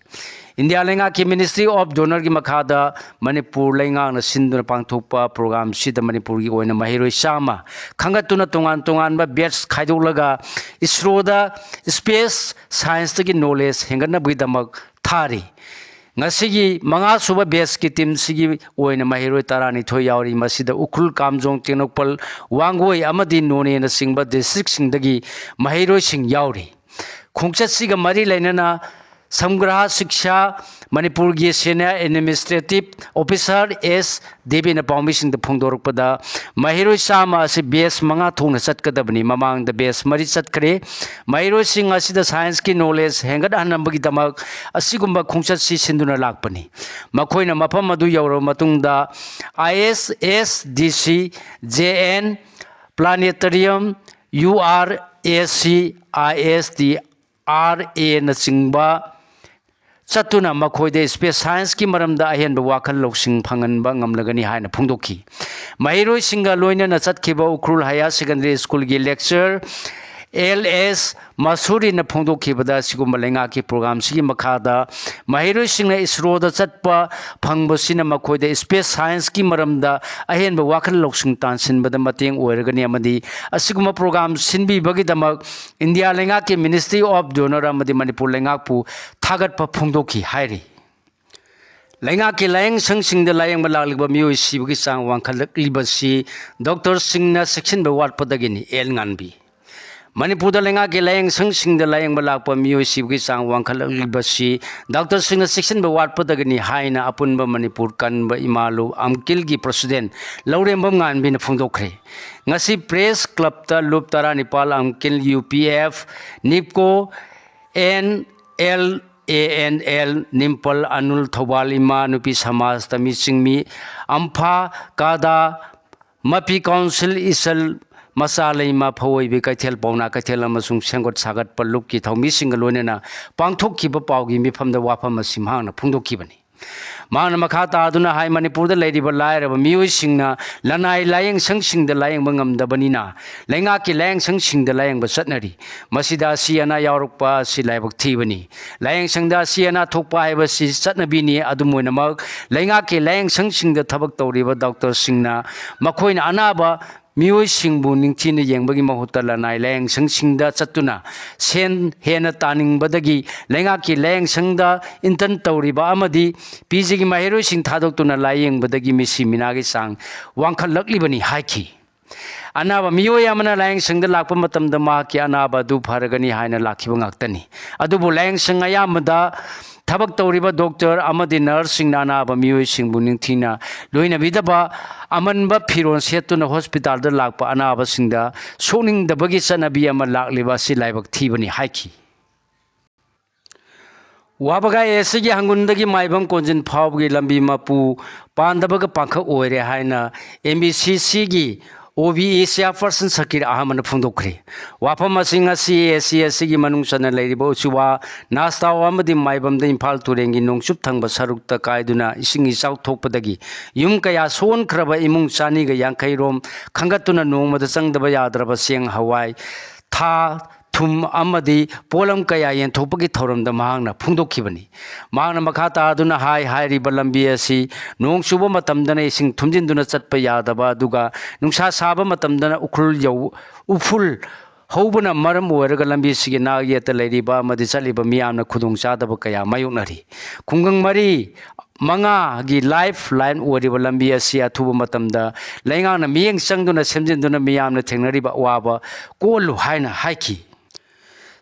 ꯏꯟꯗꯤꯌꯥ ꯂꯩꯉꯥꯛꯀꯤ Ministry of DONORꯒꯤ ꯃꯈꯥꯗ ꯃꯅꯤꯄꯨꯔ ꯂꯩꯉꯥꯛꯅ ꯁꯤꯟꯗꯨꯅ ꯄꯥꯡꯊꯣꯛꯄ ꯄ꯭ꯔꯣꯒ꯭ꯔꯥꯝꯁꯤꯗ ꯃꯅꯤꯄꯨꯔꯒꯤ ꯑꯣꯏꯅ ꯃꯍꯩꯔꯣꯏ ꯆꯥꯝꯃ ꯈꯟꯒꯠꯇꯨꯅ ꯇꯣꯉꯥꯟ ꯇꯣꯉꯥꯟꯕ ꯕꯦꯠꯁ ꯈꯥꯏꯗꯣꯛꯂꯒ ꯏꯁꯔꯣꯗ ꯁ꯭ꯄꯦꯁ ꯁꯥꯏꯟꯁꯇꯒꯤ ꯅꯣꯂꯦꯖ ꯍꯦꯟꯒꯠꯅꯕꯒꯤꯗꯃꯛ ꯊꯥꯔꯤ꯫ ꯉꯁꯤꯒꯤ ꯃꯉꯥ ꯁꯨꯕ ꯕꯦꯠꯁꯀꯤ ꯇꯤꯝꯁꯤꯒꯤ ꯑꯣꯏꯅ ꯃꯍꯩꯔꯣꯏ ꯇꯔꯥꯅꯤꯊꯣꯏ ꯌꯥꯎꯔꯤ꯫ ꯃꯁꯤꯗ ꯎꯈ꯭ꯔꯨꯜ, ꯀꯥꯝꯖꯣꯡ, ꯇꯦꯡꯅꯧꯄꯜ, ꯋꯥꯡꯒꯣꯏ ꯑꯃꯗꯤ ꯅꯣꯅꯦꯅꯆꯤꯡꯕ ꯗꯤꯁꯇ꯭ꯔꯤꯛꯁꯤꯡꯗꯒꯤ ꯃꯍꯩꯔꯣꯏꯁꯤꯡ ꯌꯥꯎꯔꯤ꯫ ꯈꯣꯡꯆꯠꯁꯤꯒ ꯃꯔꯤ ꯂꯩꯅꯅ ꯁꯝꯒ꯭ꯔꯥꯍ ꯁꯤꯛꯁꯥ ꯃꯅꯤꯄꯨꯔꯒꯤ ꯁꯦꯅꯤꯌꯔ ꯑꯦꯗꯃꯤꯅꯤꯁꯇ꯭ꯔꯦꯇꯤꯚ ꯑꯣꯐꯤꯁꯥꯔ ꯑꯦꯁ ꯗꯦꯕꯤꯅ ꯄꯥꯎꯃꯤꯁꯤꯡꯗ ꯐꯣꯡꯗꯣꯔꯛꯄꯗ, ꯃꯍꯩꯔꯣꯏ ꯆꯥꯝꯃ ꯑꯁꯤ ꯕꯦꯁ ꯃꯉꯥ ꯊꯣꯛꯅ ꯆꯠꯀꯗꯕꯅꯤ꯫ ꯃꯃꯥꯡꯗ ꯕꯦꯁ ꯃꯔꯤ ꯆꯠꯈ꯭ꯔꯦ꯫ ꯃꯍꯩꯔꯣꯏꯁꯤꯡ ꯑꯁꯤꯗ ꯁꯥꯏꯟꯁꯀꯤ ꯅꯣꯂꯦꯖ ꯍꯦꯟꯒꯠꯍꯟꯅꯕꯒꯤꯗꯃꯛ ꯑꯁꯤꯒꯨꯝꯕ ꯈꯣꯡꯆꯠꯁꯤ ꯁꯤꯟꯗꯨꯅ ꯂꯥꯛꯄꯅꯤ꯫ ꯃꯈꯣꯏꯅ ꯃꯐꯝ ꯑꯗꯨ ꯌꯧꯔꯕ ꯃꯇꯨꯡꯗ, ꯑꯥꯏ ꯑꯦꯁ S D C, J N, planetarium, U R A C, I S T R ꯑꯦꯅꯆꯤꯡꯕ ꯆꯠꯇꯨꯅ ꯃꯈꯣꯏꯗ ꯁ꯭ꯄꯦꯁ ꯁꯥꯏꯟꯁꯀꯤ ꯃꯔꯝꯗ ꯑꯍꯦꯟꯕ ꯋꯥꯈꯜ ꯂꯧꯁꯤꯡ ꯐꯪꯍꯟꯕ ꯉꯝꯂꯒꯅꯤ ꯍꯥꯏꯅ ꯐꯣꯡꯗꯣꯛꯈꯤ꯫ ꯃꯍꯩꯔꯣꯏꯁꯤꯡꯒ ꯂꯣꯏꯅꯅ ꯆꯠꯈꯤꯕ ꯎꯈ꯭ꯔꯨꯜ ꯍꯥꯌꯔ ꯁꯦꯀꯦꯟꯗꯔꯤ ꯁ꯭ꯀꯨꯜꯒꯤ ꯂꯦꯛꯆꯔ ꯑꯦꯜ ꯑꯦꯁ ꯃꯁꯨꯔꯤꯅ ꯐꯣꯡꯗꯣꯛꯈꯤꯕꯗ, ꯑꯁꯤꯒꯨꯝꯕ ꯂꯩꯉꯥꯛꯀꯤ ꯄ꯭ꯔꯣꯒ꯭ꯔꯥꯝꯁꯤꯒꯤ ꯃꯈꯥꯗ ꯃꯍꯩꯔꯣꯏꯁꯤꯡꯅ ꯏꯁꯔꯣꯗ ꯆꯠꯄ ꯐꯪꯕꯁꯤꯅ ꯃꯈꯣꯏꯗ ꯁ꯭ꯄꯦꯁ ꯁꯥꯏꯟꯁꯀꯤ ꯃꯔꯝꯗ ꯑꯍꯦꯟꯕ ꯋꯥꯈꯜ ꯂꯧꯁꯤꯡ ꯇꯥꯟꯁꯤꯟꯕꯗ ꯃꯇꯦꯡ ꯑꯣꯏꯔꯒꯅꯤ ꯑꯃꯗꯤ ꯑꯁꯤꯒꯨꯝꯕ ꯄ꯭ꯔꯣꯒ꯭ꯔꯥꯝ ꯁꯤꯟꯕꯤꯕꯒꯤꯗꯃꯛ ꯏꯟꯗꯤꯌꯥ ꯂꯩꯉꯥꯛꯀꯤ Ministry of DONOR ꯑꯃꯗꯤ ꯃꯅꯤꯄꯨꯔ ꯂꯩꯉꯥꯛꯄꯨ ꯊꯥꯒꯠꯄ ꯐꯣꯡꯗꯣꯛꯈꯤ ꯍꯥꯏꯔꯤ꯫ ꯂꯩꯉꯥꯛꯀꯤ ꯂꯥꯌꯦꯡꯁꯪꯁꯤꯡꯗ ꯂꯥꯌꯦꯡꯕ ꯂꯥꯛꯂꯤꯕ ꯃꯤꯑꯣꯏ ꯁꯤꯕꯒꯤ ꯆꯥꯡ ꯋꯥꯡꯈꯠꯂꯛꯂꯤꯕꯁꯤ ꯗꯣꯛꯇꯔꯁꯤꯡꯅ ꯆꯦꯛꯁꯤꯟꯕ ꯋꯥꯠꯄꯗꯒꯤꯅꯤ꯫ ꯑꯦꯜ ꯉꯥꯟꯕꯤ꯫ ꯃꯅꯤꯄꯨꯔꯗ ꯂꯩꯉꯥꯛꯀꯤ ꯂꯥꯌꯦꯡꯁꯪꯁꯤꯡꯗ ꯂꯥꯌꯦꯡꯕ ꯂꯥꯛꯄ ꯃꯤꯑꯣꯏ ꯁꯤꯕꯒꯤ ꯆꯥꯡ ꯋꯥꯡꯈꯠꯂꯛꯂꯤꯕꯁꯤ ꯗꯣꯛꯇꯔꯁꯤꯡꯅ ꯆꯦꯛꯁꯤꯟꯕ ꯋꯥꯠꯄꯗꯒꯤꯅꯤ ꯍꯥꯏꯅ ꯑꯄꯨꯟꯕ ꯃꯅꯤꯄꯨꯔ ꯀꯟꯕ ꯏꯃꯥ ꯂꯨꯞ ꯑꯝꯀꯤꯜꯒꯤ ꯄ꯭ꯔꯁꯤꯗꯦꯟ ꯂꯧꯔꯦꯝꯕꯝ ꯉꯥꯟꯕꯤꯅ ꯐꯣꯡꯗꯣꯛꯈ꯭ꯔꯦ꯫ ꯉꯁꯤ ꯄ꯭ꯔꯦꯁ ꯀ꯭ꯂꯕꯇ ꯂꯨꯞ ꯇꯔꯥꯅꯤꯄꯥꯜ ꯑꯝꯀꯤꯜ, ꯌꯨ ꯄꯤ ꯑꯦꯐ, ꯅꯤꯞꯀꯣ, N L A N L, ꯅꯤꯝꯄꯜ, ꯑꯅꯨꯜ, ꯊꯧꯕꯥꯜ ꯏꯃꯥ, ꯅꯨꯄꯤ ꯁꯃꯥꯖꯇ ꯃꯤ ꯆꯤꯡꯃꯤ, ꯑꯝꯐꯥ, ꯀꯥꯗꯥ, ꯃꯄꯤ ꯀꯥꯎꯟꯁꯤꯜ, ꯏꯁꯜ, ꯃꯆꯥ ꯂꯩꯃ, ꯐꯧꯑꯣꯏꯕꯤ ꯀꯩꯊꯦꯜ, ꯄꯥꯎꯅꯥ ꯀꯩꯊꯦꯜ ꯑꯃꯁꯨꯡ ꯁꯦꯝꯒꯠ ꯁꯥꯒꯠꯄ ꯂꯨꯞꯀꯤ ꯊꯧꯃꯤꯁꯤꯡꯒ ꯂꯣꯏꯅꯅ ꯄꯥꯡꯊꯣꯛꯈꯤꯕ ꯄꯥꯎꯒꯤ ꯃꯤꯐꯝꯗ ꯋꯥꯐꯝ ꯑꯁꯤ ꯃꯍꯥꯛꯅ ꯐꯣꯡꯗꯣꯛꯈꯤꯕꯅꯤ꯫ ꯃꯍꯥꯛꯅ ꯃꯈꯥ ꯇꯥꯗꯨꯅ ꯍꯥꯏ, ꯃꯅꯤꯄꯨꯔꯗ ꯂꯩꯔꯤꯕ ꯂꯥꯏꯔꯕ ꯃꯤꯑꯣꯏꯁꯤꯡꯅ ꯂꯅꯥꯏ ꯂꯥꯌꯦꯡꯁꯪꯁꯤꯡꯗ ꯂꯥꯌꯦꯡꯕ ꯉꯝꯗꯕꯅꯤꯅ ꯂꯩꯉꯥꯛꯀꯤ ꯂꯥꯌꯦꯡꯁꯪꯁꯤꯡꯗ ꯂꯥꯌꯦꯡꯕ ꯆꯠꯅꯔꯤ꯫ ꯃꯁꯤꯗ ꯑꯁꯤ ꯑꯅꯥ ꯌꯥꯎꯔꯛꯄ ꯑꯁꯤ ꯂꯥꯏꯕꯛ ꯊꯤꯕꯅꯤ꯫ ꯂꯥꯌꯦꯡꯁꯪꯗ ꯑꯁꯤ ꯑꯅꯥ ꯊꯣꯛꯄ ꯍꯥꯏꯕꯁꯤ ꯆꯠꯅꯕꯤꯅꯤ꯫ ꯑꯗꯨꯝ ꯑꯣꯏꯅꯃꯛ, ꯂꯩꯉꯥꯛꯀꯤ ꯂꯥꯌꯦꯡꯁꯪꯁꯤꯡꯗ ꯊꯕꯛ ꯇꯧꯔꯤꯕ ꯗꯣꯛꯇꯔꯁꯤꯡꯅ ꯃꯈꯣꯏꯅ ꯑꯅꯥꯕ ꯃꯤꯑꯣꯏꯁꯤꯡꯕꯨ ꯅꯤꯡꯊꯤꯅ ꯌꯦꯡꯕꯒꯤ ꯃꯍꯨꯠꯇ ꯂꯅꯥꯏ ꯂꯥꯌꯦꯡꯁꯪꯁꯤꯡꯗ ꯆꯠꯇꯨꯅ ꯁꯦꯟ ꯍꯦꯟꯅ ꯇꯥꯅꯤꯡꯕꯗꯒꯤ ꯂꯩꯉꯥꯛꯀꯤ ꯂꯥꯌꯦꯡꯁꯪꯗ intern ꯇꯧꯔꯤꯕ ꯑꯃꯗꯤ ꯄꯤ ꯖꯤꯒꯤ ꯃꯍꯩꯔꯣꯏꯁꯤꯡ ꯊꯥꯗꯣꯛꯇꯨꯅ ꯂꯥꯌꯦꯡꯕꯗꯒꯤ ꯃꯤꯁꯤ ꯃꯤꯅꯥꯒꯤ ꯆꯥꯡ ꯋꯥꯡꯈꯠꯂꯛꯂꯤꯕꯅꯤ ꯍꯥꯏꯈꯤ꯫ ꯑꯅꯥꯕ ꯃꯤꯑꯣꯏ ꯑꯃꯅ ꯂꯥꯌꯦꯡꯁꯪꯗ ꯂꯥꯛꯄ ꯃꯇꯝꯗ ꯃꯍꯥꯛꯀꯤ ꯑꯅꯥꯕ ꯑꯗꯨ ꯐꯔꯒꯅꯤ ꯍꯥꯏꯅ ꯂꯥꯛꯈꯤꯕ ꯉꯥꯛꯇꯅꯤ꯫ ꯑꯗꯨꯕꯨ ꯂꯥꯌꯦꯡꯁꯪ ꯑꯌꯥꯝꯕꯗ ꯊꯕꯛ ꯇꯧꯔꯤꯕ ꯗꯣꯛꯇꯔ ꯑꯃꯗꯤ ꯅꯔꯁꯁꯤꯡꯅ ꯑꯅꯥꯕ ꯃꯤꯑꯣꯏꯁꯤꯡꯕꯨ ꯅꯤꯡꯊꯤꯅ ꯂꯣꯏꯅꯕꯤꯗꯕ, ꯑꯃꯟꯕ ꯐꯤꯔꯣꯜ ꯁꯦꯠꯇꯨꯅ ꯍꯣꯁꯄꯤꯇꯥꯜꯗ ꯂꯥꯛꯄ ꯑꯅꯥꯕꯁꯤꯡꯗ ꯁꯣꯛꯅꯤꯡꯗꯕꯒꯤ ꯆꯠꯅꯕꯤ ꯑꯃ ꯂꯥꯛꯂꯤꯕ ꯑꯁꯤ ꯂꯥꯏꯕꯛ ꯊꯤꯕꯅꯤ ꯍꯥꯏꯈꯤ꯫ ꯋꯥꯕꯒꯥꯏ ꯑꯦ ꯁꯤꯒꯤ ꯍꯪꯒꯨꯟꯗꯒꯤ ꯃꯥꯏꯕꯝ ꯀꯣꯟꯖꯤꯟ ꯐꯥꯎꯕꯒꯤ ꯂꯝꯕꯤ ꯃꯄꯨ ꯄꯥꯟꯗꯕꯒ ꯄꯥꯡꯈꯛ ꯑꯣꯏꯔꯦ ꯍꯥꯏꯅ ꯑꯦꯝ ꯕꯤ ꯁꯤ ꯁꯤꯒꯤ ꯑꯣ ꯕꯤ ꯑꯦ ꯆꯤꯌꯥꯔꯄꯔꯁꯟ ꯁꯀꯤꯔ ꯑꯍꯃꯗꯅ ꯐꯣꯡꯗꯣꯛꯈ꯭ꯔꯦ꯫ ꯋꯥꯐꯝ ꯑꯁꯤ ꯉꯁꯤ ꯑꯦ ꯁꯤ ꯑꯦꯁ ꯁꯤꯒꯤ ꯃꯅꯨꯡ ꯆꯟꯅ ꯂꯩꯔꯤꯕ ꯎꯆꯤꯋꯥ, ꯅꯥꯁꯇꯥꯎ ꯑꯃꯗꯤ ꯃꯥꯏꯕꯝꯗ ꯏꯝꯐꯥꯜ ꯇꯨꯔꯦꯟꯒꯤ ꯅꯣꯡꯆꯨꯞ ꯊꯪꯕ ꯁꯔꯨꯛꯇ ꯀꯥꯏꯗꯨꯅ ꯏꯁꯤꯡ ꯏꯆꯥꯎ ꯊꯣꯛꯄꯗꯒꯤ ꯌꯨꯝ ꯀꯌꯥ ꯁꯣꯛꯍꯟꯈ꯭ꯔꯕ ꯏꯃꯨꯡ ꯆꯅꯤꯒ ꯌꯥꯡꯈꯩ ꯔꯣꯝ ꯈꯟꯒꯠꯇꯨꯅ ꯅꯣꯡꯃꯗ ꯆꯪꯗꯕ ꯌꯥꯗ꯭ꯔꯕ ꯆꯦꯡ, ꯍꯋꯥꯏ, ꯊꯥ, ꯊꯨꯝ ꯑꯃꯗꯤ ꯄꯣꯠꯂꯝ ꯀꯌꯥ ꯌꯦꯟꯊꯣꯛꯄꯒꯤ ꯊꯧꯔꯝꯗ ꯃꯍꯥꯛꯅ ꯐꯣꯡꯗꯣꯛꯈꯤꯕꯅꯤ꯫ ꯃꯍꯥꯛꯅ ꯃꯈꯥ ꯇꯥꯗꯨꯅ ꯍꯥꯏ, ꯍꯥꯏꯔꯤꯕ ꯂꯝꯕꯤ ꯑꯁꯤ ꯅꯣꯡ ꯆꯨꯕ ꯃꯇꯝꯗꯅ ꯏꯁꯤꯡ ꯊꯨꯝꯖꯤꯟꯗꯨꯅ ꯆꯠꯄ ꯌꯥꯗꯕ, ꯑꯗꯨꯒ ꯅꯨꯡꯁꯥ ꯁꯥꯕ ꯃꯇꯝꯗꯅ ꯎꯈ꯭ꯔꯨꯜ ꯌꯧ-, ꯎꯐꯨꯜ ꯍꯧꯕꯅ ꯃꯔꯝ ꯑꯣꯏꯔꯒ ꯂꯝꯕꯤꯁꯤꯒꯤ ꯅꯥꯛ ꯌꯦꯠꯇ ꯂꯩꯔꯤꯕ ꯑꯃꯗꯤ ꯆꯠꯂꯤꯕ ꯃꯤꯌꯥꯝꯅ ꯈꯨꯗꯣꯡꯆꯥꯗꯕ ꯀꯌꯥ ꯃꯥꯌꯣꯛꯅꯔꯤ꯫ ꯈꯨꯡꯒꯪ ꯃꯔꯤ ꯃꯉꯥꯒꯤ ꯂꯥꯏꯐ ꯂꯥꯏꯟ ꯑꯣꯏꯔꯤꯕ ꯂꯝꯕꯤ ꯑꯁꯤ ꯑꯊꯨꯕ ꯃꯇꯝꯗ ꯂꯩꯉꯥꯛꯅ ꯃꯤꯠꯌꯦꯡ ꯆꯪꯗꯨꯅ ꯁꯦꯝꯖꯤꯟꯗꯨꯅ ꯃꯤꯌꯥꯝꯅ ꯊꯦꯡꯅꯔꯤꯕ ꯑꯋꯥꯕ ꯀꯣꯛꯍꯜꯂꯨ ꯍꯥꯏꯅ ꯍꯥꯏꯈꯤ꯫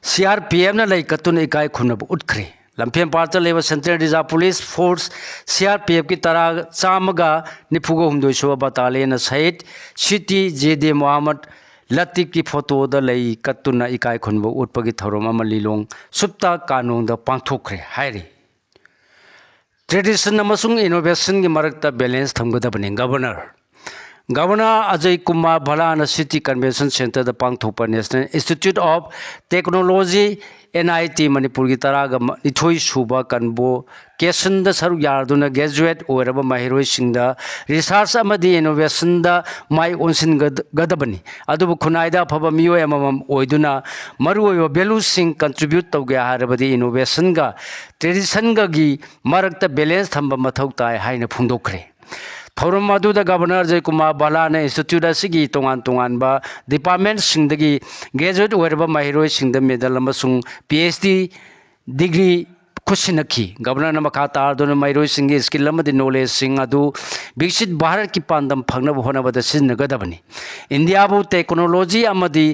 ꯁꯤ ꯑꯥꯔ ꯄꯤ ꯑꯦꯐꯅ ꯂꯩ ꯀꯠꯇꯨꯅ ꯏꯀꯥꯏ ꯈꯨꯝꯅꯕ ꯎꯠꯈ꯭ꯔꯦ꯫ ꯂꯝꯐꯦꯜꯄꯥꯠꯇ ꯂꯩꯕ central reserve police force, C R P ꯑꯦꯐꯀꯤ ꯇꯔꯥ, ꯆꯥꯝꯃꯒ ꯅꯤꯐꯨꯒ ꯍꯨꯝꯗꯣꯏ ꯁꯨꯕ ꯕꯇꯥꯂꯤꯌꯟꯅ ꯁꯍꯤꯗ ꯁꯤꯇꯤ ꯖꯦ ꯗꯦ ꯃꯣꯍꯥꯃꯗ ꯂꯇꯤꯐꯀꯤ ꯐꯣꯇꯣꯗ ꯂꯩ ꯀꯠꯇꯨꯅ ꯏꯀꯥꯏ ꯈꯨꯝꯅꯕ ꯎꯠꯄꯒꯤ ꯊꯧꯔꯝ ꯑꯃ ꯂꯤꯂꯣꯡ ꯁꯨꯞꯇ ꯀꯥꯅꯣꯡꯗ ꯄꯥꯡꯊꯣꯛꯈ꯭ꯔꯦ ꯍꯥꯏꯔꯤ꯫ ꯇ꯭ꯔꯦꯗꯤꯁꯟ ꯑꯃꯁꯨꯡ ꯏꯅꯣꯚꯦꯁꯟꯒꯤ ꯃꯔꯛꯇ ꯕꯦꯂꯦꯟꯁ ꯊꯝꯒꯗꯕꯅꯤ꯫ ꯒꯕꯔꯅꯔ, ꯒꯕꯔꯅꯔ ꯑꯖꯌ ꯀꯨꯃꯥꯔ ꯚꯜꯂꯥꯅ ꯁꯤꯇꯤ ꯀꯟꯚꯦꯟꯁꯟ ꯁꯦꯟꯇꯔꯗ ꯄꯥꯡꯊꯣꯛꯄ National Institute of Technology, N I T, ꯃꯅꯤꯄꯨꯔꯒꯤ ꯇꯔꯥꯒ ꯅꯤꯊꯣꯏ ꯁꯨꯕ ꯀꯟꯚꯣꯀꯦꯁꯟꯗ ꯁꯔꯨꯛ ꯌꯥꯗꯨꯅ ꯒ꯭ꯔꯦꯖꯨꯋꯦꯠ ꯑꯣꯏꯔꯕ ꯃꯍꯩꯔꯣꯏꯁꯤꯡꯗ ꯔꯤꯁꯔꯆ ꯑꯃꯗꯤ ꯏꯅꯣꯚꯦꯁꯟꯗ ꯃꯥꯏ ꯑꯣꯟꯁꯤꯟꯒꯗꯕꯅꯤ꯫ ꯑꯗꯨꯕꯨ ꯈꯨꯟꯅꯥꯏꯗ ꯑꯐꯕ ꯃꯤꯑꯣꯏ ꯑꯃꯃꯝ ꯑꯣꯏꯗꯨꯅ ꯃꯔꯨꯑꯣꯏꯕ ꯚꯦꯂꯨꯁꯤꯡ ꯀꯟꯇ꯭ꯔꯤꯕ꯭ꯌꯨꯠ ꯇꯧꯒꯦ ꯍꯥꯏꯔꯕꯗꯤ ꯏꯅꯣꯚꯦꯁꯟꯒ ꯇ꯭ꯔꯦꯗꯤꯁꯟꯒꯒꯤ ꯃꯔꯛꯇ ꯕꯦꯂꯦꯟꯁ ꯊꯝꯕ ꯃꯊꯧ ꯇꯥꯏ ꯍꯥꯏꯅ ꯐꯣꯡꯗꯣꯛꯈ꯭ꯔꯦ꯫ ꯊꯧꯔꯝ ꯑꯗꯨꯗ ꯒꯕꯔꯅꯔ ꯑꯖꯌ ꯀꯨꯃꯥꯔ ꯚꯜꯂꯥꯅ ꯏꯟꯁꯇꯤꯇ꯭ꯌꯨꯠ ꯑꯁꯤꯒꯤ ꯇꯣꯉꯥꯟ ꯇꯣꯉꯥꯟꯕ ꯗꯤꯄꯥꯔꯠꯃꯦꯟꯠꯁꯤꯡꯗꯒꯤ ꯒ꯭ꯔꯦꯖꯨꯋꯦꯠ ꯑꯣꯏꯔꯕ ꯃꯍꯩꯔꯣꯏꯁꯤꯡꯗ ꯃꯦꯗꯜ ꯑꯃꯁꯨꯡ ꯄꯤ ꯑꯩꯆ ꯗꯤ ꯗꯤꯒ꯭ꯔꯤ ꯈꯨꯠꯁꯤꯟꯅꯈꯤ꯫ ꯒꯕꯔꯅꯔꯅ ꯃꯈꯥ ꯇꯥꯔꯗꯨꯅ ꯃꯍꯩꯔꯣꯏꯁꯤꯡꯒꯤ ꯁ꯭ꯀꯤꯜ ꯑꯃꯗꯤ ꯅꯣꯂꯦꯖꯁꯤꯡ ꯑꯗꯨ ꯕꯤꯀꯁꯤꯠ ꯚꯥꯔꯠꯀꯤ ꯄꯥꯟꯗꯝ ꯐꯪꯅꯕ ꯍꯣꯠꯅꯕꯗ ꯁꯤꯖꯤꯟꯅꯒꯗꯕꯅꯤ꯫ ꯏꯟꯗꯤꯌꯥꯕꯨ ꯇꯦꯛꯅꯣꯂꯣꯖꯤ ꯑꯃꯗꯤ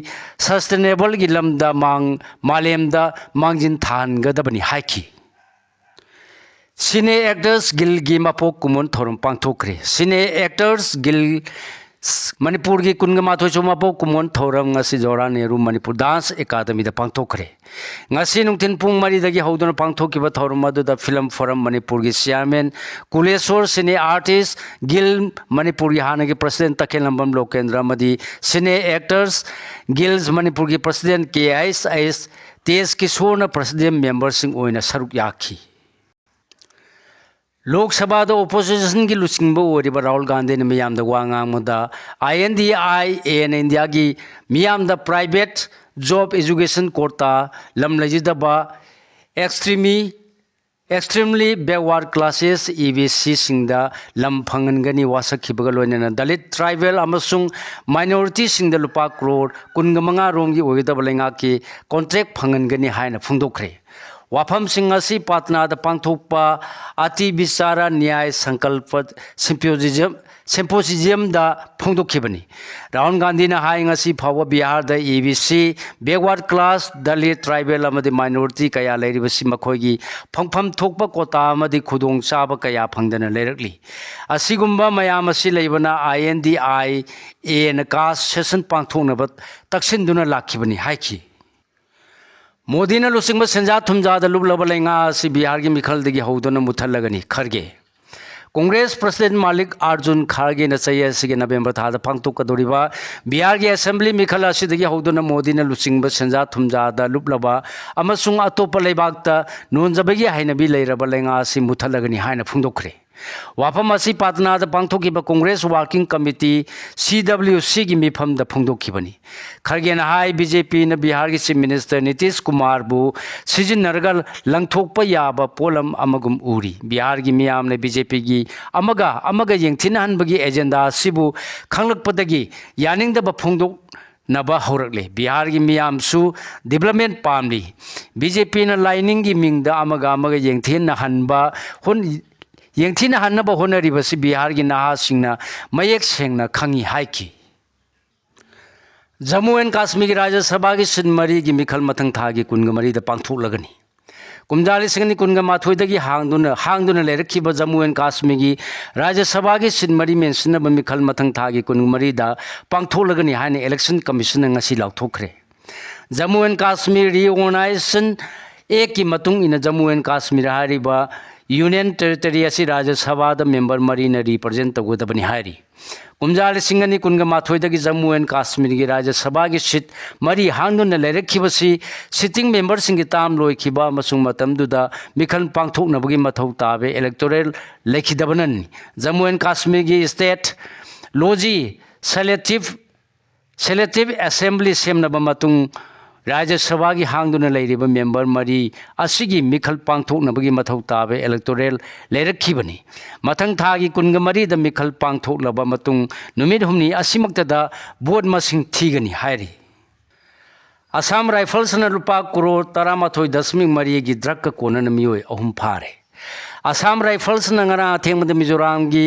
ꯁꯁꯇꯦꯅꯦꯕꯜꯒꯤ ꯂꯝꯗ ꯃꯥꯡ-, ꯃꯥꯂꯦꯝꯗ ꯃꯥꯡꯖꯤꯟ ꯊꯥꯍꯟꯒꯗꯕꯅꯤ ꯍꯥꯏꯈꯤ꯫ ꯁꯤꯅꯦ ꯑꯦꯛꯇꯔꯁ ꯒꯤꯜꯒꯤ ꯃꯄꯣꯛ ꯀꯨꯝꯑꯣꯟ ꯊꯧꯔꯝ ꯄꯥꯡꯊꯣꯛꯈ꯭ꯔꯦ꯫ ꯁꯤꯅꯦ ꯑꯦꯛꯇꯔꯁ ꯒꯤꯜ ꯃꯅꯤꯄꯨꯔꯒꯤ ꯀꯨꯟꯒ ꯃꯥꯊꯣꯏꯁꯨ ꯃꯄꯣꯛ ꯀꯨꯝꯑꯣꯟ ꯊꯧꯔꯝ ꯉꯁꯤ ꯖꯋꯥꯍꯔꯂꯥꯜ ꯅꯦꯍꯔꯨ ꯃꯅꯤꯄꯨꯔ ꯗꯥꯟꯁ ꯑꯦꯀꯥꯗꯃꯤꯗ ꯄꯥꯡꯊꯣꯛꯈ꯭ꯔꯦ꯫ ꯉꯁꯤ ꯅꯨꯡꯊꯤꯜ ꯄꯨꯡ ꯃꯔꯤꯗꯒꯤ ꯍꯧꯗꯨꯅ ꯄꯥꯡꯊꯣꯛꯈꯤꯕ ꯊꯧꯔꯝ ꯑꯗꯨꯗ ꯐꯤꯂꯝ ꯐꯣꯔꯝ ꯃꯅꯤꯄꯨꯔꯒꯤ ꯆꯤꯌꯥꯔꯃꯦꯟ ꯀꯨꯂꯦꯁꯣꯔ, ꯁꯤꯅꯦ ꯑꯥꯔꯇꯤꯁ ꯒꯤꯜ ꯃꯅꯤꯄꯨꯔꯒꯤ ꯍꯥꯟꯅꯒꯤ ꯄ꯭ꯔꯁꯤꯗꯦꯟꯠ ꯇꯈꯦꯜꯂꯝꯕꯝ ꯂꯣꯀꯦꯟꯗ꯭ꯔ ꯑꯃꯗꯤ ꯁꯤꯅꯦ ꯑꯦꯛꯇꯔꯁ ꯒꯤꯜꯁ ꯃꯅꯤꯄꯨꯔꯒꯤ ꯄ꯭ꯔꯁꯤꯗꯦꯟꯠ ꯀꯦ ꯑꯩꯆ ꯑꯩꯆ ꯇꯦꯖ ꯀꯤꯁꯣꯔꯅ ꯄ꯭ꯔꯁꯤꯗꯦꯟꯠ ꯃꯦꯝꯕꯔꯁꯤꯡ ꯑꯣꯏꯅ ꯁꯔꯨꯛ ꯌꯥꯈꯤ꯫ ꯂꯣꯛ ꯁꯚꯥꯗ ꯑꯣꯄꯣꯖꯤꯁꯟꯒꯤ ꯂꯨꯆꯤꯡꯕ ꯑꯣꯏꯔꯤꯕ ꯔꯥꯍꯨꯜ ꯒꯥꯟꯙꯤꯅ ꯃꯤꯌꯥꯝꯗ ꯋꯥ ꯉꯥꯡꯕꯗ, ꯑꯥꯏ ꯑꯦꯟ ꯗꯤ ꯑꯥꯏ ꯑꯦꯅ ꯏꯟꯗꯤꯌꯥꯒꯤ ꯃꯤꯌꯥꯝꯗ ꯄ꯭ꯔꯥꯏꯚꯦꯠ ꯖꯣꯕ ꯑꯦꯖꯨꯀꯦꯁꯟ ꯀꯣꯇꯥ, ꯂꯝ ꯂꯩꯖꯗꯕ, ꯑꯦꯛꯁꯇ꯭ꯔꯤꯃꯤ, extremely backward classes, E B ꯁꯤꯁꯤꯡꯗ ꯂꯝ ꯐꯪꯍꯟꯒꯅꯤ꯫ ꯋꯥꯁꯛꯈꯤꯕꯒ ꯂꯣꯏꯅꯅ ꯗꯂꯤꯠ, ꯇ꯭ꯔꯥꯏꯕꯦꯜ ꯑꯃꯁꯨꯡ ꯃꯥꯏꯅꯣꯔꯤꯇꯤꯁꯤꯡꯗ ꯂꯨꯄꯥ ꯀ꯭ꯔꯣꯔ ꯀꯨꯟꯒ ꯃꯉꯥ ꯔꯣꯝꯒꯤ ꯑꯣꯏꯒꯗꯕ ꯂꯩꯉꯥꯛꯀꯤ ꯀꯣꯟꯇ꯭ꯔꯦꯛ ꯐꯪꯍꯟꯒꯅꯤ ꯍꯥꯏꯅ ꯐꯣꯡꯗꯣꯛꯈ꯭ꯔꯦ꯫ ꯋꯥꯐꯝꯁꯤꯡ ꯑꯁꯤ ꯄꯥꯠꯅꯥꯗ ꯄꯥꯡꯊꯣꯛꯄ ꯑꯇꯤ ꯕꯤꯆꯥꯔꯥ ꯅ꯭ꯌꯥꯌ ꯁꯪꯀꯜꯄ ꯁꯤꯝꯄꯣꯖꯤꯌꯝ ꯁꯤꯝꯄꯣꯁꯤꯖꯤꯌꯝꯗ ꯐꯣꯡꯗꯣꯛꯈꯤꯕꯅꯤ꯫ ꯔꯥꯍꯨꯜ ꯒꯥꯟꯙꯤꯅ ꯍꯥꯏ, ꯉꯁꯤ ꯐꯥꯎꯕ ꯕꯤꯍꯥꯔꯗ A B C, backward class, Dalit, tribal ꯑꯃꯗꯤ minority ꯀꯌꯥ ꯂꯩꯔꯤꯕꯁꯤ ꯃꯈꯣꯏꯒꯤ ꯐꯪꯐꯝ ꯊꯣꯛꯄ quota ꯑꯃꯗꯤ ꯈꯨꯗꯣꯡꯆꯥꯕ ꯀꯌꯥ ꯐꯪꯗꯅ ꯂꯩꯔꯛꯂꯤ꯫ ꯑꯁꯤꯒꯨꯝꯕ ꯃꯌꯥꯝ ꯑꯁꯤ ꯂꯩꯕꯅ ꯑꯥꯏ ꯑꯦꯟ ꯗꯤ ꯑꯥꯏ ꯑꯦꯅ caste cession ꯄꯥꯡꯊꯣꯛꯅꯕ ꯇꯛꯁꯤꯟꯗꯨꯅ ꯂꯥꯛꯈꯤꯕꯅꯤ ꯍꯥꯏꯈꯤ꯫ ꯃꯣꯗꯤꯅ ꯂꯨꯆꯤꯡꯕ ꯁꯦꯟꯖꯥ ꯊꯨꯝꯖꯥꯗ ꯂꯨꯞꯂꯕ ꯂꯩꯉꯥꯛ ꯑꯁꯤ ꯕꯤꯍꯥꯔꯒꯤ ꯃꯤꯈꯜꯗꯒꯤ ꯍꯧꯗꯨꯅ ꯃꯨꯠꯊꯠꯂꯒꯅꯤ, ꯈꯔꯒꯦ꯫ ꯀꯣꯡꯒ꯭ꯔꯦꯁ ꯄ꯭ꯔꯁꯤꯗꯦꯟ ꯃꯥꯂꯤꯛ ꯑꯥꯔꯖꯨꯟ ꯈꯥꯔꯒꯦꯅ ꯆꯍꯤ ꯑꯁꯤꯒꯤ ꯅꯕꯦꯝꯕꯔ ꯊꯥꯗ ꯄꯥꯡꯊꯣꯛꯀꯗꯧꯔꯤꯕ ꯕꯤꯍꯥꯔꯒꯤ ꯑꯦꯁꯦꯝꯕ꯭ꯂꯤ ꯃꯤꯈꯜ ꯑꯁꯤꯗꯒꯤ ꯍꯧꯗꯨꯅ ꯃꯣꯗꯤꯅ ꯂꯨꯆꯤꯡꯕ ꯁꯦꯟꯖꯥ ꯊꯨꯝꯖꯥꯗ ꯂꯨꯞꯂꯕ ꯑꯃꯁꯨꯡ ꯑꯇꯣꯞꯄ ꯂꯩꯕꯥꯛꯇ ꯅꯣꯟꯖꯕꯒꯤ ꯍꯩꯅꯕꯤ ꯂꯩꯔꯕ ꯂꯩꯉꯥꯛ ꯑꯁꯤ ꯃꯨꯠꯊꯠꯂꯒꯅꯤ ꯍꯥꯏꯅ ꯐꯣꯡꯗꯣꯛꯈ꯭ꯔꯦ꯫ ꯋꯥꯐꯝ ꯑꯁꯤ ꯄꯥꯠꯅꯥꯗ ꯄꯥꯡꯊꯣꯛꯈꯤꯕ ꯀꯣꯡꯒ꯭ꯔꯦꯁ ꯋꯥꯔꯀꯤꯡ ꯀꯃꯤꯇꯤ, ꯁꯤ ꯗꯕ꯭ꯂꯤꯌꯨ ꯁꯤꯒꯤ ꯃꯤꯐꯝꯗ ꯐꯣꯡꯗꯣꯛꯈꯤꯕꯅꯤ꯫ ꯈꯔꯒꯦꯅ ꯍꯥꯏ, ꯕꯤ ꯖꯦ ꯄꯤꯅ ꯕꯤꯍꯥꯔꯒꯤ ꯆꯤꯐ ꯃꯤꯅꯤꯁꯇꯔ ꯅꯤꯇꯤꯁ ꯀꯨꯃꯥꯔꯕꯨ ꯁꯤꯖꯤꯟꯅꯔꯒ ꯂꯪꯊꯣꯛꯄ ꯌꯥꯕ ꯄꯣꯠꯂꯝ ꯑꯃꯒꯨꯝ ꯎꯔꯤ꯫ ꯕꯤꯍꯥꯔꯒꯤ ꯃꯤꯌꯥꯝꯅ ꯕꯤ ꯖꯦ ꯄꯤꯒꯤ ꯑꯃꯒ ꯑꯃꯒ ꯌꯦꯡꯊꯤꯅꯍꯟꯕꯒꯤ ꯑꯦꯖꯦꯟꯗꯥ ꯑꯁꯤꯕꯨ ꯈꯪꯂꯛꯄꯗꯒꯤ ꯌꯥꯅꯤꯡꯗꯕ ꯐꯣꯡꯗꯣꯛꯅꯕ ꯍꯧꯔꯛꯂꯦ꯫ ꯕꯤꯍꯥꯔꯒꯤ ꯃꯤꯌꯥꯝꯁꯨ ꯗꯤꯕ꯭ꯂꯞꯃꯦꯟ ꯄꯥꯝꯂꯤ꯫ ꯕꯤ ꯖꯦ ꯄꯤꯅ ꯂꯥꯏꯅꯤꯡꯒꯤ ꯃꯤꯡꯗ ꯑꯃꯒ ꯑꯃꯒ ꯌꯦꯡꯊꯤꯅꯍꯟꯕ ꯍꯣꯠ-, ꯌꯦꯡꯊꯤꯅꯍꯟꯅꯕ ꯍꯣꯠꯅꯔꯤꯕꯁꯤ ꯕꯤꯍꯥꯔꯒꯤ ꯅꯍꯥꯁꯤꯡꯅ ꯃꯌꯦꯛ ꯁꯦꯡꯅ ꯈꯪꯏ ꯍꯥꯏꯈꯤ꯫ ꯖꯝꯃꯨ ꯑꯦꯟ ꯀꯥꯁꯃꯤꯔꯒꯤ ꯔꯥꯖ꯭ꯌ ꯁꯚꯥꯒꯤ ꯁꯤꯠ ꯃꯔꯤꯒꯤ ꯃꯤꯈꯜ ꯃꯊꯪ ꯊꯥꯒꯤ ꯀꯨꯟꯒ ꯃꯔꯤꯗ ꯄꯥꯡꯊꯣꯛꯂꯒꯅꯤ꯫ ꯀꯨꯝꯖꯥ ꯂꯤꯁꯤꯡ ꯑꯅꯤ ꯀꯨꯟꯒ ꯃꯥꯊꯣꯏꯗꯒꯤ ꯍꯥꯡꯗꯨꯅ, ꯍꯥꯡꯗꯨꯅ ꯂꯩꯔꯛꯈꯤꯕ ꯖꯝꯃꯨ ꯑꯦꯟ ꯀꯥꯁꯃꯤꯔꯒꯤ ꯔꯥꯖ꯭ꯌ ꯁꯚꯥꯒꯤ ꯁꯤꯠ ꯃꯔꯤ ꯃꯦꯟꯁꯤꯟꯅꯕ ꯃꯤꯈꯜ ꯃꯊꯪ ꯊꯥꯒꯤ ꯀꯨꯟꯃꯔꯤꯗ ꯄꯥꯡꯊꯣꯛꯂꯒꯅꯤ ꯍꯥꯏꯅ ꯏꯂꯦꯛꯁꯟ ꯀꯃꯤꯁꯟꯅ ꯉꯁꯤ ꯂꯥꯎꯊꯣꯛꯈ꯭ꯔꯦ꯫ ꯖꯝꯃꯨ ꯑꯦꯟ ꯀꯥꯁꯃꯤꯔ ꯔꯤꯑꯣꯔꯒꯅꯥꯏꯖꯦꯁꯟ ꯑꯦꯛꯀꯤ ꯃꯇꯨꯡ ꯏꯟꯅ ꯖꯝꯃꯨ ꯑꯦꯟ ꯀꯥꯁꯃꯤꯔ ꯍꯥꯏꯔꯤꯕ ꯌꯨꯅꯤꯌꯟ ꯇꯦꯔꯤꯇꯣꯔꯤ ꯑꯁꯤ ꯔꯥꯖ꯭ꯌ ꯁꯚꯥꯗ ꯃꯦꯝꯕꯔ ꯃꯔꯤꯅ ꯔꯤꯄ꯭ꯔꯖꯦꯟ ꯇꯧꯒꯗꯕꯅꯤ ꯍꯥꯏꯔꯤ꯫ ꯀꯨꯝꯖꯥ ꯂꯤꯁꯤꯡ ꯑꯅꯤ ꯀꯨꯟꯒ ꯃꯥꯊꯣꯏꯗꯒꯤ ꯖꯝꯃꯨ ꯑꯦꯟ ꯀꯥꯁꯃꯤꯔꯒꯤ ꯔꯥꯖ꯭ꯌ ꯁꯚꯥꯒꯤ ꯁꯤꯠ ꯃꯔꯤ ꯍꯥꯡꯗꯨꯅ ꯂꯩꯔꯛꯈꯤꯕꯁꯤ ꯁꯤꯇꯤꯡ ꯃꯦꯝꯕꯔꯁꯤꯡꯒꯤ ꯇꯥꯝ ꯂꯣꯏꯈꯤꯕ ꯑꯃꯁꯨꯡ ꯃꯇꯝꯗꯨꯗ ꯃꯤꯈꯜ ꯄꯥꯡꯊꯣꯛꯅꯕꯒꯤ ꯃꯊꯧ ꯇꯥꯕ ꯏꯂꯦꯛꯇꯣꯔꯦꯜ ꯂꯩꯈꯤꯗꯕꯅꯅꯤ꯫ ꯖꯝꯃꯨ ꯑꯦꯟ ꯀꯥꯁꯃꯤꯔꯒꯤ ꯁ꯭ꯇꯦꯠ ꯂꯣꯖꯤ ꯁꯦꯂꯦꯛꯇꯤꯚ ꯁꯦꯂꯦꯛꯇꯤꯚ ꯑꯦꯁꯦꯝꯕ꯭ꯂꯤ ꯁꯦꯝꯅꯕ ꯃꯇꯨꯡ ꯔꯥꯖ꯭ꯌ ꯁꯚꯥꯒꯤ ꯍꯥꯡꯗꯨꯅ ꯂꯩꯔꯤꯕ ꯃꯦꯝꯕꯔ ꯃꯔꯤ ꯑꯁꯤꯒꯤ ꯃꯤꯈꯜ ꯄꯥꯡꯊꯣꯛꯅꯕꯒꯤ ꯃꯊꯧ ꯇꯥꯕ ꯏꯂꯦꯛꯇꯣꯔꯦꯜ ꯂꯩꯔꯛꯈꯤꯕꯅꯤ꯫ ꯃꯊꯪ ꯊꯥꯒꯤ ꯀꯨꯟꯒ ꯃꯔꯤꯗ ꯃꯤꯈꯜ ꯄꯥꯡꯊꯣꯛꯂꯕ ꯃꯇꯨꯡ ꯅꯨꯃꯤꯠ ꯍꯨꯝꯅꯤ ꯑꯁꯤꯃꯛꯇꯗ ꯚꯣꯠ ꯃꯁꯤꯡ ꯊꯤꯒꯅꯤ ꯍꯥꯏꯔꯤ꯫ ꯑꯁꯥꯝ ꯔꯥꯏꯐꯜꯁꯅ ꯂꯨꯄꯥ ꯀ꯭ꯔꯣꯔ ꯇꯔꯥꯃꯥꯊꯣꯏ ꯗꯁꯃꯤꯛ ꯃꯔꯤꯒꯤ ꯗ꯭ꯔꯒꯀ ꯀꯣꯟꯅꯅ ꯃꯤꯑꯣꯏ ꯑꯍꯨꯝ ꯐꯥꯔꯦ꯫ ꯑꯁꯥꯝ ꯔꯥꯏꯐꯜꯁꯅ ꯉꯔꯥꯡ ꯑꯊꯦꯡꯕꯗ ꯃꯤꯖꯣꯔꯥꯝꯒꯤ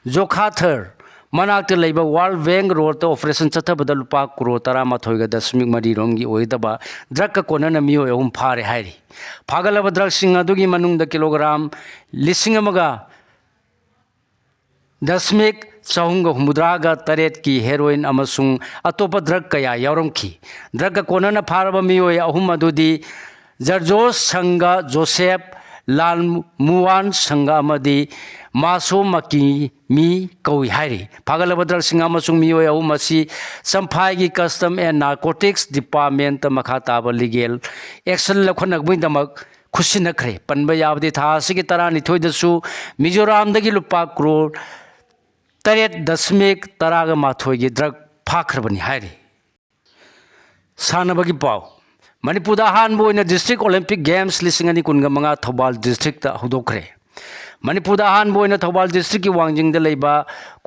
ꯖꯣꯈꯥꯊꯔ ꯃꯅꯥꯛꯇ ꯂꯩꯕ ꯋꯥꯔꯜ ꯕꯦꯡ ꯔꯣꯗꯇ ꯑꯣꯄꯔꯦꯁꯟ ꯆꯠꯊꯕꯗ ꯂꯨꯄꯥ ꯀ꯭ꯔꯣꯔ ꯇꯔꯥꯃꯥꯊꯣꯏꯒ ꯗꯁꯃꯤꯛ ꯃꯔꯤ ꯔꯣꯝꯒꯤ ꯑꯣꯏꯒꯗꯕ ꯗ꯭ꯔꯒꯀ ꯀꯣꯟꯅꯅ ꯃꯤꯑꯣꯏ ꯑꯍꯨꯝ ꯐꯥꯔꯦ ꯍꯥꯏꯔꯤ꯫ ꯐꯥꯒꯠꯂꯕ ꯗ꯭ꯔꯒꯁꯤꯡ ꯑꯗꯨꯒꯤ ꯃꯅꯨꯡꯗ ꯀꯤꯂꯣꯒ꯭ꯔꯥꯝ ꯂꯤꯁꯤꯡ ꯑꯃꯒ ꯗꯁꯃꯤꯛ ꯆꯍꯨꯝꯒ ꯍꯨꯝꯐꯨꯇꯔꯥꯒ ꯇꯔꯦꯠꯀꯤ ꯍꯦꯔꯣꯏꯟ ꯑꯃꯁꯨꯡ ꯑꯇꯣꯞꯄ ꯗ꯭ꯔꯒ ꯀꯌꯥ ꯌꯥꯎꯔꯝꯈꯤ꯫ ꯗ꯭ꯔꯒꯀ ꯀꯣꯟꯅꯅ ꯐꯥꯔꯕ ꯃꯤꯑꯣꯏ ꯑꯍꯨꯝ ꯑꯗꯨꯗꯤ ꯖꯔꯖꯣꯁ ꯁꯪꯒ ꯖꯣꯁꯦꯞ, ꯂꯥꯜ ꯃꯨꯋꯥꯟ ꯁꯪꯒ ꯑꯃꯗꯤ ꯃꯥꯁꯣ ꯃꯀꯤ ꯃꯤ ꯀꯧꯏ ꯍꯥꯏꯔꯤ꯫ ꯐꯥꯒꯠꯂꯕ ꯗ꯭ꯔꯒꯁꯤꯡ ꯑꯃꯁꯨꯡ ꯃꯤꯑꯣꯏ ꯑꯍꯨꯝ ꯑꯁꯤ ꯆꯝꯐꯥꯏꯒꯤ ꯀꯁꯇꯝ ꯑꯦꯟ ꯅꯥꯔꯀꯣꯇꯤꯛꯁ ꯗꯤꯄꯥꯔꯠꯃꯦꯟꯇ ꯃꯈꯥ ꯇꯥꯕ ꯂꯤꯒꯦꯜ ꯑꯦꯛꯁꯟ ꯂꯧꯈꯠꯅꯕꯒꯤꯗꯃꯛ ꯈꯨꯠꯁꯤꯟꯅꯈ꯭ꯔꯦ꯫ ꯄꯟꯕ ꯌꯥꯕꯗꯤ ꯊꯥ ꯑꯁꯤꯒꯤ ꯇꯔꯥꯅꯤꯊꯣꯏꯗꯁꯨ ꯃꯤꯖꯣꯔꯥꯝꯗꯒꯤ ꯂꯨꯄꯥ ꯀ꯭ꯔꯣꯔ ꯇꯔꯦꯠ ꯗꯁꯃꯤꯛ ꯇꯔꯥꯒ ꯃꯥꯊꯣꯏꯒꯤ ꯗ꯭ꯔꯒ ꯐꯥꯈ꯭ꯔꯕꯅꯤ ꯍꯥꯏꯔꯤ꯫ ꯁꯥꯟꯅꯕꯒꯤ ꯄꯥꯎ꯫ ꯃꯅꯤꯄꯨꯔꯗ ꯑꯍꯥꯟꯕ ꯑꯣꯏꯅ ꯗꯤꯁꯇ꯭ꯔꯤꯛ ꯑꯣꯂꯤꯝꯄꯤꯛ ꯒꯦꯝꯁ ꯂꯤꯁꯤꯡ ꯑꯅꯤ ꯀꯨꯟꯒ ꯃꯉꯥ ꯊꯧꯕꯥꯜ ꯗꯤꯁꯇ꯭ꯔꯤꯛꯇ ꯍꯧꯗꯣꯛꯈ꯭ꯔꯦ꯫ ꯃꯅꯤꯄꯨꯔꯗ ꯑꯍꯥꯟꯕ ꯑꯣꯏꯅ ꯊꯧꯕꯥꯜ ꯗꯤꯁꯇ꯭ꯔꯤꯛꯀꯤ ꯋꯥꯡꯖꯤꯡꯗ ꯂꯩꯕ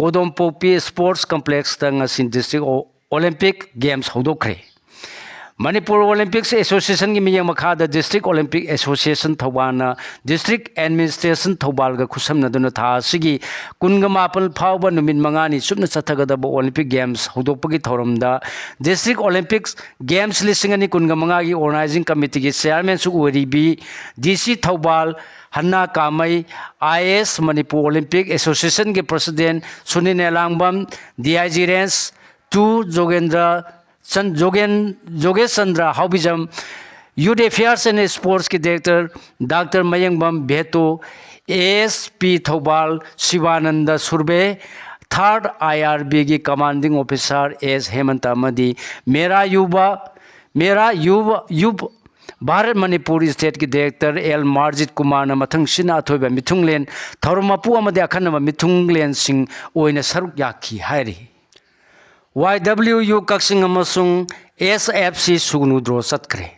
ꯀꯣꯗꯣꯝꯄꯣꯛꯄꯤ ꯁ꯭ꯄꯣꯔꯠꯁ ꯀꯝꯄ꯭ꯂꯦꯛꯁꯇ ꯉꯁꯤ ꯗꯤꯁꯇ꯭ꯔꯤꯛ ꯑꯣ-, ꯑꯣꯂꯤꯝꯄꯤꯛ ꯒꯦꯝꯁ ꯍꯧꯗꯣꯛꯈ꯭ꯔꯦ꯫ ꯃꯅꯤꯄꯨꯔ ꯑꯣꯂꯤꯝꯄꯤꯛꯁ ꯑꯦꯁꯣꯁꯤꯌꯦꯁꯟꯒꯤ ꯃꯤꯠꯌꯦꯡ ꯃꯈꯥꯗ ꯗꯤꯁꯇ꯭ꯔꯤꯛ ꯑꯣꯂꯤꯝꯄꯤꯛ ꯑꯦꯁꯣꯁꯤꯌꯦꯁꯟ ꯊꯧꯕꯥꯜꯅ ꯗꯤꯁꯇ꯭ꯔꯤꯛ ꯑꯦꯗꯃꯤꯅꯤꯁꯇ꯭ꯔꯦꯁꯟ ꯊꯧꯕꯥꯜꯒ ꯈꯨꯠꯁꯝꯅꯗꯨꯅ ꯊꯥ ꯑꯁꯤꯒꯤ ꯀꯨꯟꯒ ꯃꯥꯄꯜ ꯐꯥꯎꯕ ꯅꯨꯃꯤꯠ ꯃꯉꯥꯅꯤ ꯆꯨꯞꯅ ꯆꯠꯊꯒꯗꯕ ꯑꯣꯂꯤꯝꯄꯤꯛ ꯒꯦꯝꯁ ꯍꯧꯗꯣꯛꯄꯒꯤ ꯊꯧꯔꯝꯗ ꯗꯤꯁꯇ꯭ꯔꯤꯛ ꯑꯣꯂꯤꯝꯄꯤꯛꯁ ꯒꯦꯝꯁ ꯂꯤꯁꯤꯡ ꯑꯅꯤ ꯀꯨꯟꯒ ꯃꯉꯥꯒꯤ organising ꯀꯃꯤꯇꯤꯒꯤ ꯆꯤꯌꯥꯔꯃꯦꯟꯁꯨ ꯑꯣꯏꯔꯤꯕꯤ D C Thoubal Hanna Kamei, I A S, Manipur Olympic ꯑꯦꯁꯣꯁꯤꯌꯦꯁꯟꯒꯤ president Sunil Elangbam, D I G range two Jogendra ꯆꯟ-, ꯖꯣꯒꯦꯟ-, ꯖꯣꯒꯦꯁ Chandra Haobijam, youth affairs and ꯁ꯭ꯄꯣꯔꯠꯁꯀꯤ director doctor Mayengbam Veto, A S P Thoubal Shivanand Surve, ꯊꯥꯔꯠ ꯑꯥꯏ ꯑꯥꯔ ꯕꯤꯒꯤ ꯀꯃꯥꯟꯗꯤꯡ ꯑꯣꯐꯤꯁꯥꯔ ꯑꯦꯁ ꯍꯦꯃꯟꯇ ꯑꯃꯗꯤ ꯃꯦꯔꯥ ꯌꯨꯕ, ꯃꯦꯔꯥ ꯌꯨꯕ, ꯌꯨꯕ ꯚꯥꯔꯠ ꯃꯅꯤꯄꯨꯔ ꯁ꯭ꯇꯦꯠꯀꯤ ꯗꯤꯔꯦꯛꯇꯔ ꯑꯦꯜ ꯃꯥꯔꯖꯤꯠ ꯀꯨꯃꯥꯔꯅ ꯃꯊꯪꯁꯤꯠꯅ ꯑꯊꯣꯏꯕ ꯃꯤꯊꯨꯡꯂꯦꯟ, ꯊꯧꯔꯝ ꯃꯄꯨ ꯑꯃꯗꯤ ꯑꯈꯟꯅꯕ ꯃꯤꯊꯨꯡꯂꯦꯟꯁꯤꯡ ꯑꯣꯏꯅ ꯁꯔꯨꯛ ꯌꯥꯈꯤ ꯍꯥꯏꯔꯤ꯫ ꯋꯥꯏ ꯗꯕ꯭ꯂꯤꯎ ꯌꯨ ꯀꯛꯆꯤꯡ ꯑꯃꯁꯨꯡ ꯑꯦꯁ ꯑꯦꯐ ꯁꯤ ꯁꯨꯒꯅꯨ ꯗ꯭ꯔꯣ ꯆꯠꯈ꯭ꯔꯦ꯫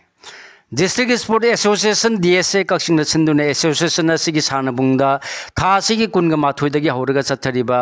District sport association, D S A, ꯀꯛꯆꯤꯡꯅ ꯁꯤꯟꯗꯨꯅ ꯑꯦꯁꯣꯁꯤꯌꯦꯁꯟ ꯑꯁꯤꯒꯤ ꯁꯥꯟꯅꯕꯨꯡꯗ ꯊꯥ ꯑꯁꯤꯒꯤ ꯀꯨꯟꯒ ꯃꯥꯊꯣꯏꯗꯒꯤ ꯍꯧꯔꯒ ꯆꯠꯊꯔꯤꯕ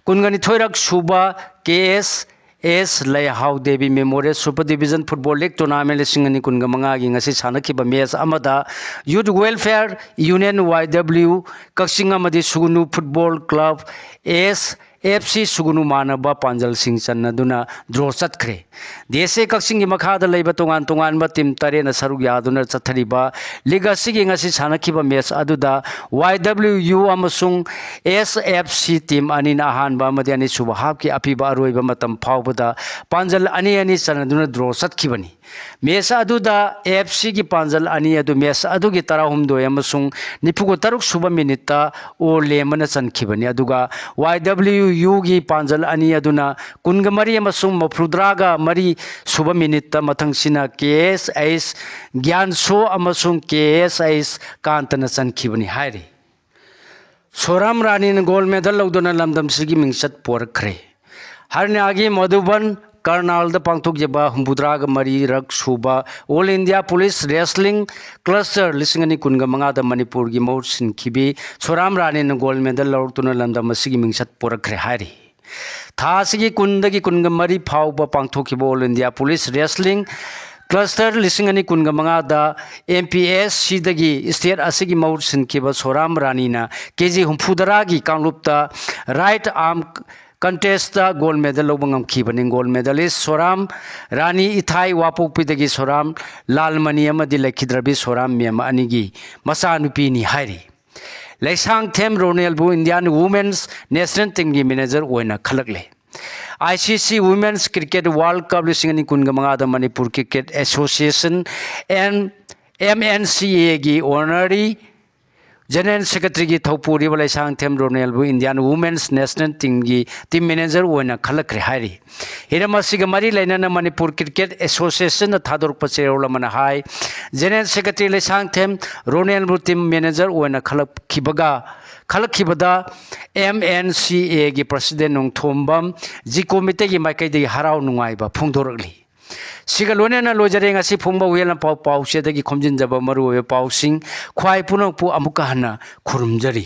ꯀꯨꯟꯒ ꯅꯤꯊꯣꯏꯔꯛ ꯁꯨꯕ ꯀꯦ ꯑꯦꯁ ꯑꯦꯁ ꯂꯩꯍꯥꯎ Devi memorial super division football league tournament ꯂꯤꯁꯤꯡ ꯑꯅꯤ ꯀꯨꯟꯒ ꯃꯉꯥꯒꯤ ꯉꯁꯤ ꯁꯥꯟꯅꯈꯤꯕ ꯃꯦꯆ ꯑꯃꯗ ꯌꯨꯠ ꯋꯦꯜꯐꯤꯌꯔ ꯌꯨꯅꯤꯌꯟ, ꯋꯥꯏ ꯗꯕ꯭ꯂꯤꯎ, ꯀꯛꯆꯤꯡ ꯑꯃꯗꯤ ꯁꯨꯒꯨꯅꯨ ꯐꯨꯠꯕꯣꯜ ꯀ꯭ꯂꯕ, ꯑꯦꯁ ꯑꯦꯐ ꯁꯤ ꯁꯨꯒꯨꯅꯨ, ꯃꯥꯟꯅꯕ ꯄꯥꯟꯖꯜꯁꯤꯡ ꯆꯟꯅꯗꯨꯅ ꯗ꯭ꯔꯣ ꯆꯠꯈ꯭ꯔꯦ꯫ ꯗꯤ ꯑꯦꯁ ꯑꯦ ꯀꯛꯆꯤꯡꯒꯤ ꯃꯈꯥꯗ ꯂꯩꯕ ꯇꯣꯉꯥꯟ ꯇꯣꯉꯥꯟꯕ ꯇꯤꯝ ꯇꯔꯦꯠꯅ ꯁꯔꯨꯛ ꯌꯥꯗꯨꯅ ꯆꯠꯊꯔꯤꯕ ꯂꯤꯒ ꯑꯁꯤꯒꯤ ꯉꯁꯤ ꯁꯥꯟꯅꯈꯤꯕ ꯃꯦꯆ ꯑꯗꯨꯗ ꯋꯥꯏ ꯗꯕ꯭ꯂꯤꯎ ꯌꯨ ꯑꯃꯁꯨꯡ ꯑꯦꯁ ꯑꯦꯐ ꯁꯤ ꯇꯤꯝ ꯑꯅꯤꯅ ꯑꯍꯥꯟꯕ ꯑꯃꯗꯤ ꯑꯅꯤꯁꯨꯕ ꯍꯥꯞꯀꯤ ꯑꯄꯤꯕ ꯑꯔꯣꯏꯕ ꯃꯇꯝ ꯐꯥꯎꯕꯗ ꯄꯥꯟꯖꯜ ꯑꯅꯤ ꯑꯅꯤ ꯆꯟꯅꯗꯨꯅ ꯗ꯭ꯔꯣ ꯆꯠꯈꯤꯕꯅꯤ꯫ ꯃꯦꯆ ꯑꯗꯨꯗ ꯑꯦꯐ ꯁꯤꯒꯤ ꯄꯥꯟꯖꯜ ꯑꯅꯤ ꯑꯗꯨ ꯃꯦꯆ ꯑꯗꯨꯒꯤ ꯇꯔꯥꯍꯨꯝꯗꯣꯏ ꯑꯃꯁꯨꯡ ꯅꯤꯐꯨꯒ ꯇꯔꯨꯛ ꯁꯨꯕ ꯃꯤꯅꯤꯠꯇ ꯑꯣ ꯂꯦꯝꯕꯅ ꯆꯟꯈꯤꯕꯅꯤ꯫ ꯑꯗꯨꯒ ꯋꯥꯏ ꯗꯕ꯭ꯂꯤꯎ ꯌꯨꯒꯤ ꯄꯥꯟꯖꯜ ꯑꯅꯤ ꯑꯗꯨꯅ ꯀꯨꯟꯒ ꯃꯔꯤ ꯑꯃꯁꯨꯡ ꯃꯧꯐꯨꯗ꯭ꯔꯥꯒ ꯃꯔꯤ ꯁꯨꯕ ꯃꯤꯅꯤꯠꯇ ꯃꯊꯪꯁꯤꯅ ꯀꯦ ꯑꯦꯁ ꯑꯩꯆ ꯒ꯭ꯌꯥꯟꯁꯣ ꯑꯃꯁꯨꯡ ꯀꯦ ꯑꯦꯁ ꯑꯩꯆ ꯀꯥꯟꯇꯅ ꯆꯟꯈꯤꯕꯅꯤ ꯍꯥꯏꯔꯤ꯫ ꯁꯣꯔꯥꯝ ꯔꯥꯅꯤꯅ ꯒꯣꯜ ꯃꯦꯗꯜ ꯂꯧꯗꯨꯅ ꯂꯝꯗꯝꯁꯤꯒꯤ ꯃꯤꯡꯆꯠ ꯄꯨꯔꯛꯈ꯭ꯔꯦ꯫ ꯍꯔꯤꯌꯥꯅꯥꯒꯤ ꯃꯙꯨꯕꯟ ꯀꯔꯅꯥꯜꯗ ꯄꯥꯡꯊꯣꯛꯈꯤꯕ ꯍꯨꯝꯐꯨꯇꯔꯥꯒ ꯃꯔꯤꯔꯛ ꯁꯨꯕ all India police wrestling cluster ꯂꯤꯁꯤꯡ ꯑꯅꯤ ꯀꯨꯟꯒ ꯃꯉꯥꯗ ꯃꯅꯤꯄꯨꯔꯒꯤ ꯃꯍꯨꯠ ꯁꯤꯟꯈꯤꯕꯤ ꯁꯣꯔꯥꯝ ꯔꯥꯅꯤꯅ ꯒꯣꯜ ꯃꯦꯗꯜ ꯂꯧꯔꯛꯇꯨꯅ ꯂꯝꯗꯝ ꯑꯁꯤꯒꯤ ꯃꯤꯡꯆꯠ ꯄꯨꯔꯛꯈ꯭ꯔꯦ ꯍꯥꯏꯔꯤ꯫ ꯊꯥ ꯑꯁꯤꯒꯤ ꯀꯨꯟꯗꯒꯤ ꯀꯨꯟꯒ ꯃꯔꯤ ꯐꯥꯎꯕ ꯄꯥꯡꯊꯣꯛꯈꯤꯕ all India police wrestling cluster ꯂꯤꯁꯤꯡ ꯑꯅꯤ ꯀꯨꯟꯒ ꯃꯉꯥꯗ ꯑꯦꯝ ꯄꯤ ꯑꯦꯁ ꯁꯤꯗꯒꯤ ꯁ꯭ꯇꯦꯠ ꯑꯁꯤꯒꯤ ꯃꯍꯨꯠ ꯁꯤꯟꯈꯤꯕ ꯁꯣꯔꯥꯝ ꯔꯥꯅꯤꯅ ꯀꯦ ꯖꯤ ꯍꯨꯝꯐꯨꯇꯔꯥꯒꯤ ꯀꯥꯡꯂꯨꯞꯇ right arm contest gold medal ꯂꯧꯕ ꯉꯝꯈꯤꯕꯅꯤ꯫ ꯒꯣꯜ ꯃꯦꯗꯂꯤꯁ ꯁꯣꯔꯥꯝ ꯔꯥꯅꯤ ꯏꯊꯥꯏ ꯋꯥꯄꯣꯛꯄꯤꯗꯒꯤ ꯁꯣꯔꯥꯝ ꯂꯥꯜꯃꯅꯤ ꯑꯃꯗꯤ ꯂꯩꯈꯤꯗ꯭ꯔꯕꯤ ꯁꯣꯔꯥꯝ ꯃꯦꯝ ꯑꯅꯤꯒꯤ ꯃꯆꯥꯅꯨꯄꯤꯅꯤ ꯍꯥꯏꯔꯤ꯫ ꯂꯩꯁꯥꯡꯊꯦꯝ ꯔꯣꯅꯦꯜꯕꯨ ꯏꯟꯗꯤꯌꯥꯟ ꯋꯨꯃꯦꯟꯁ ꯅꯦꯁꯅꯦꯜ ꯇꯤꯝꯒꯤ ꯃꯦꯅꯦꯖꯔ ꯑꯣꯏꯅ ꯈꯜꯂꯛꯂꯦ꯫ ꯑꯥꯏ ꯁꯤ ꯁꯤ ꯋꯨꯃꯦꯟꯁ ꯀ꯭ꯔꯤꯀꯦꯠ ꯋꯥꯔꯜ ꯀꯞ ꯂꯤꯁꯤꯡ ꯑꯅꯤ ꯀꯨꯟꯒ ꯃꯉꯥꯗ Manipur cricket association N, M N C ꯑꯦꯒꯤ ꯑꯣꯅꯔꯔꯤ ꯖꯦꯅꯔꯦꯜ ꯁꯦꯀ꯭ꯔꯦꯇꯔꯤꯒꯤ ꯊꯧꯄꯨꯔꯤꯕ ꯂꯩꯁꯥꯡꯊꯦꯝ ꯔꯣꯅꯦꯜꯕꯨ ꯏꯟꯗꯤꯌꯥꯟ ꯋꯨꯃꯦꯟꯁ ꯅꯦꯁꯅꯦꯜ ꯇꯤꯝꯒꯤ ꯇꯤꯝ ꯃꯦꯅꯦꯖꯔ ꯑꯣꯏꯅ ꯈꯜꯂꯛꯈ꯭ꯔꯦ ꯍꯥꯏꯔꯤ꯫ ꯍꯤꯔꯝ ꯑꯁꯤꯒ ꯃꯔꯤ ꯂꯩꯅꯅ ꯃꯅꯤꯄꯨꯔ ꯀ꯭ꯔꯤꯀꯦꯠ ꯑꯦꯁꯣꯁꯤꯌꯦꯁꯟꯅ ꯊꯥꯗꯣꯔꯛꯄ ꯆꯦꯔꯣꯜ ꯑꯃꯅ ꯍꯥꯏ, ꯖꯦꯅꯔꯦꯜ ꯁꯦꯀ꯭ꯔꯦꯇꯔꯤ ꯂꯩꯁꯥꯡꯊꯦꯝ ꯔꯣꯅꯦꯜꯕꯨ ꯇꯤꯝ ꯃꯦꯅꯦꯖꯔ ꯑꯣꯏꯅ ꯈꯜꯂꯛꯈꯤꯕꯒ, ꯈꯜꯂꯛꯈꯤꯕꯗ ꯑꯦꯝ ꯑꯦꯟ ꯁꯤ ꯑꯦꯒꯤ ꯄ꯭ꯔꯁꯤꯗꯦꯟ ꯅꯣꯡꯊꯣꯝꯕꯝ ꯖꯤꯀꯣ ꯃꯤꯇꯩꯒꯤ ꯃꯥꯏꯀꯩꯗꯒꯤ ꯍꯔꯥꯎ ꯅꯨꯡꯉꯥꯏꯕ ꯐꯣꯡꯗꯣꯔꯛꯂꯤ꯫ ꯁꯤꯒ ꯂꯣꯏꯅꯅ ꯂꯣꯏꯖꯔꯦ ꯉꯁꯤ ꯐꯣꯡꯕ ꯋꯦꯜꯅ ꯄꯥꯎ, ꯄꯥꯎꯆꯦꯗꯒꯤ ꯈꯣꯝꯖꯤꯟꯖꯕ ꯃꯔꯨꯑꯣꯏꯕ ꯄꯥꯎꯁꯤꯡ꯫ ꯈ꯭ꯋꯥꯏ ꯄꯨꯝꯅꯃꯛꯄꯨ ꯑꯃꯨꯛꯀ ꯍꯟꯅ ꯈꯨꯔꯨꯝꯖꯔꯤ꯫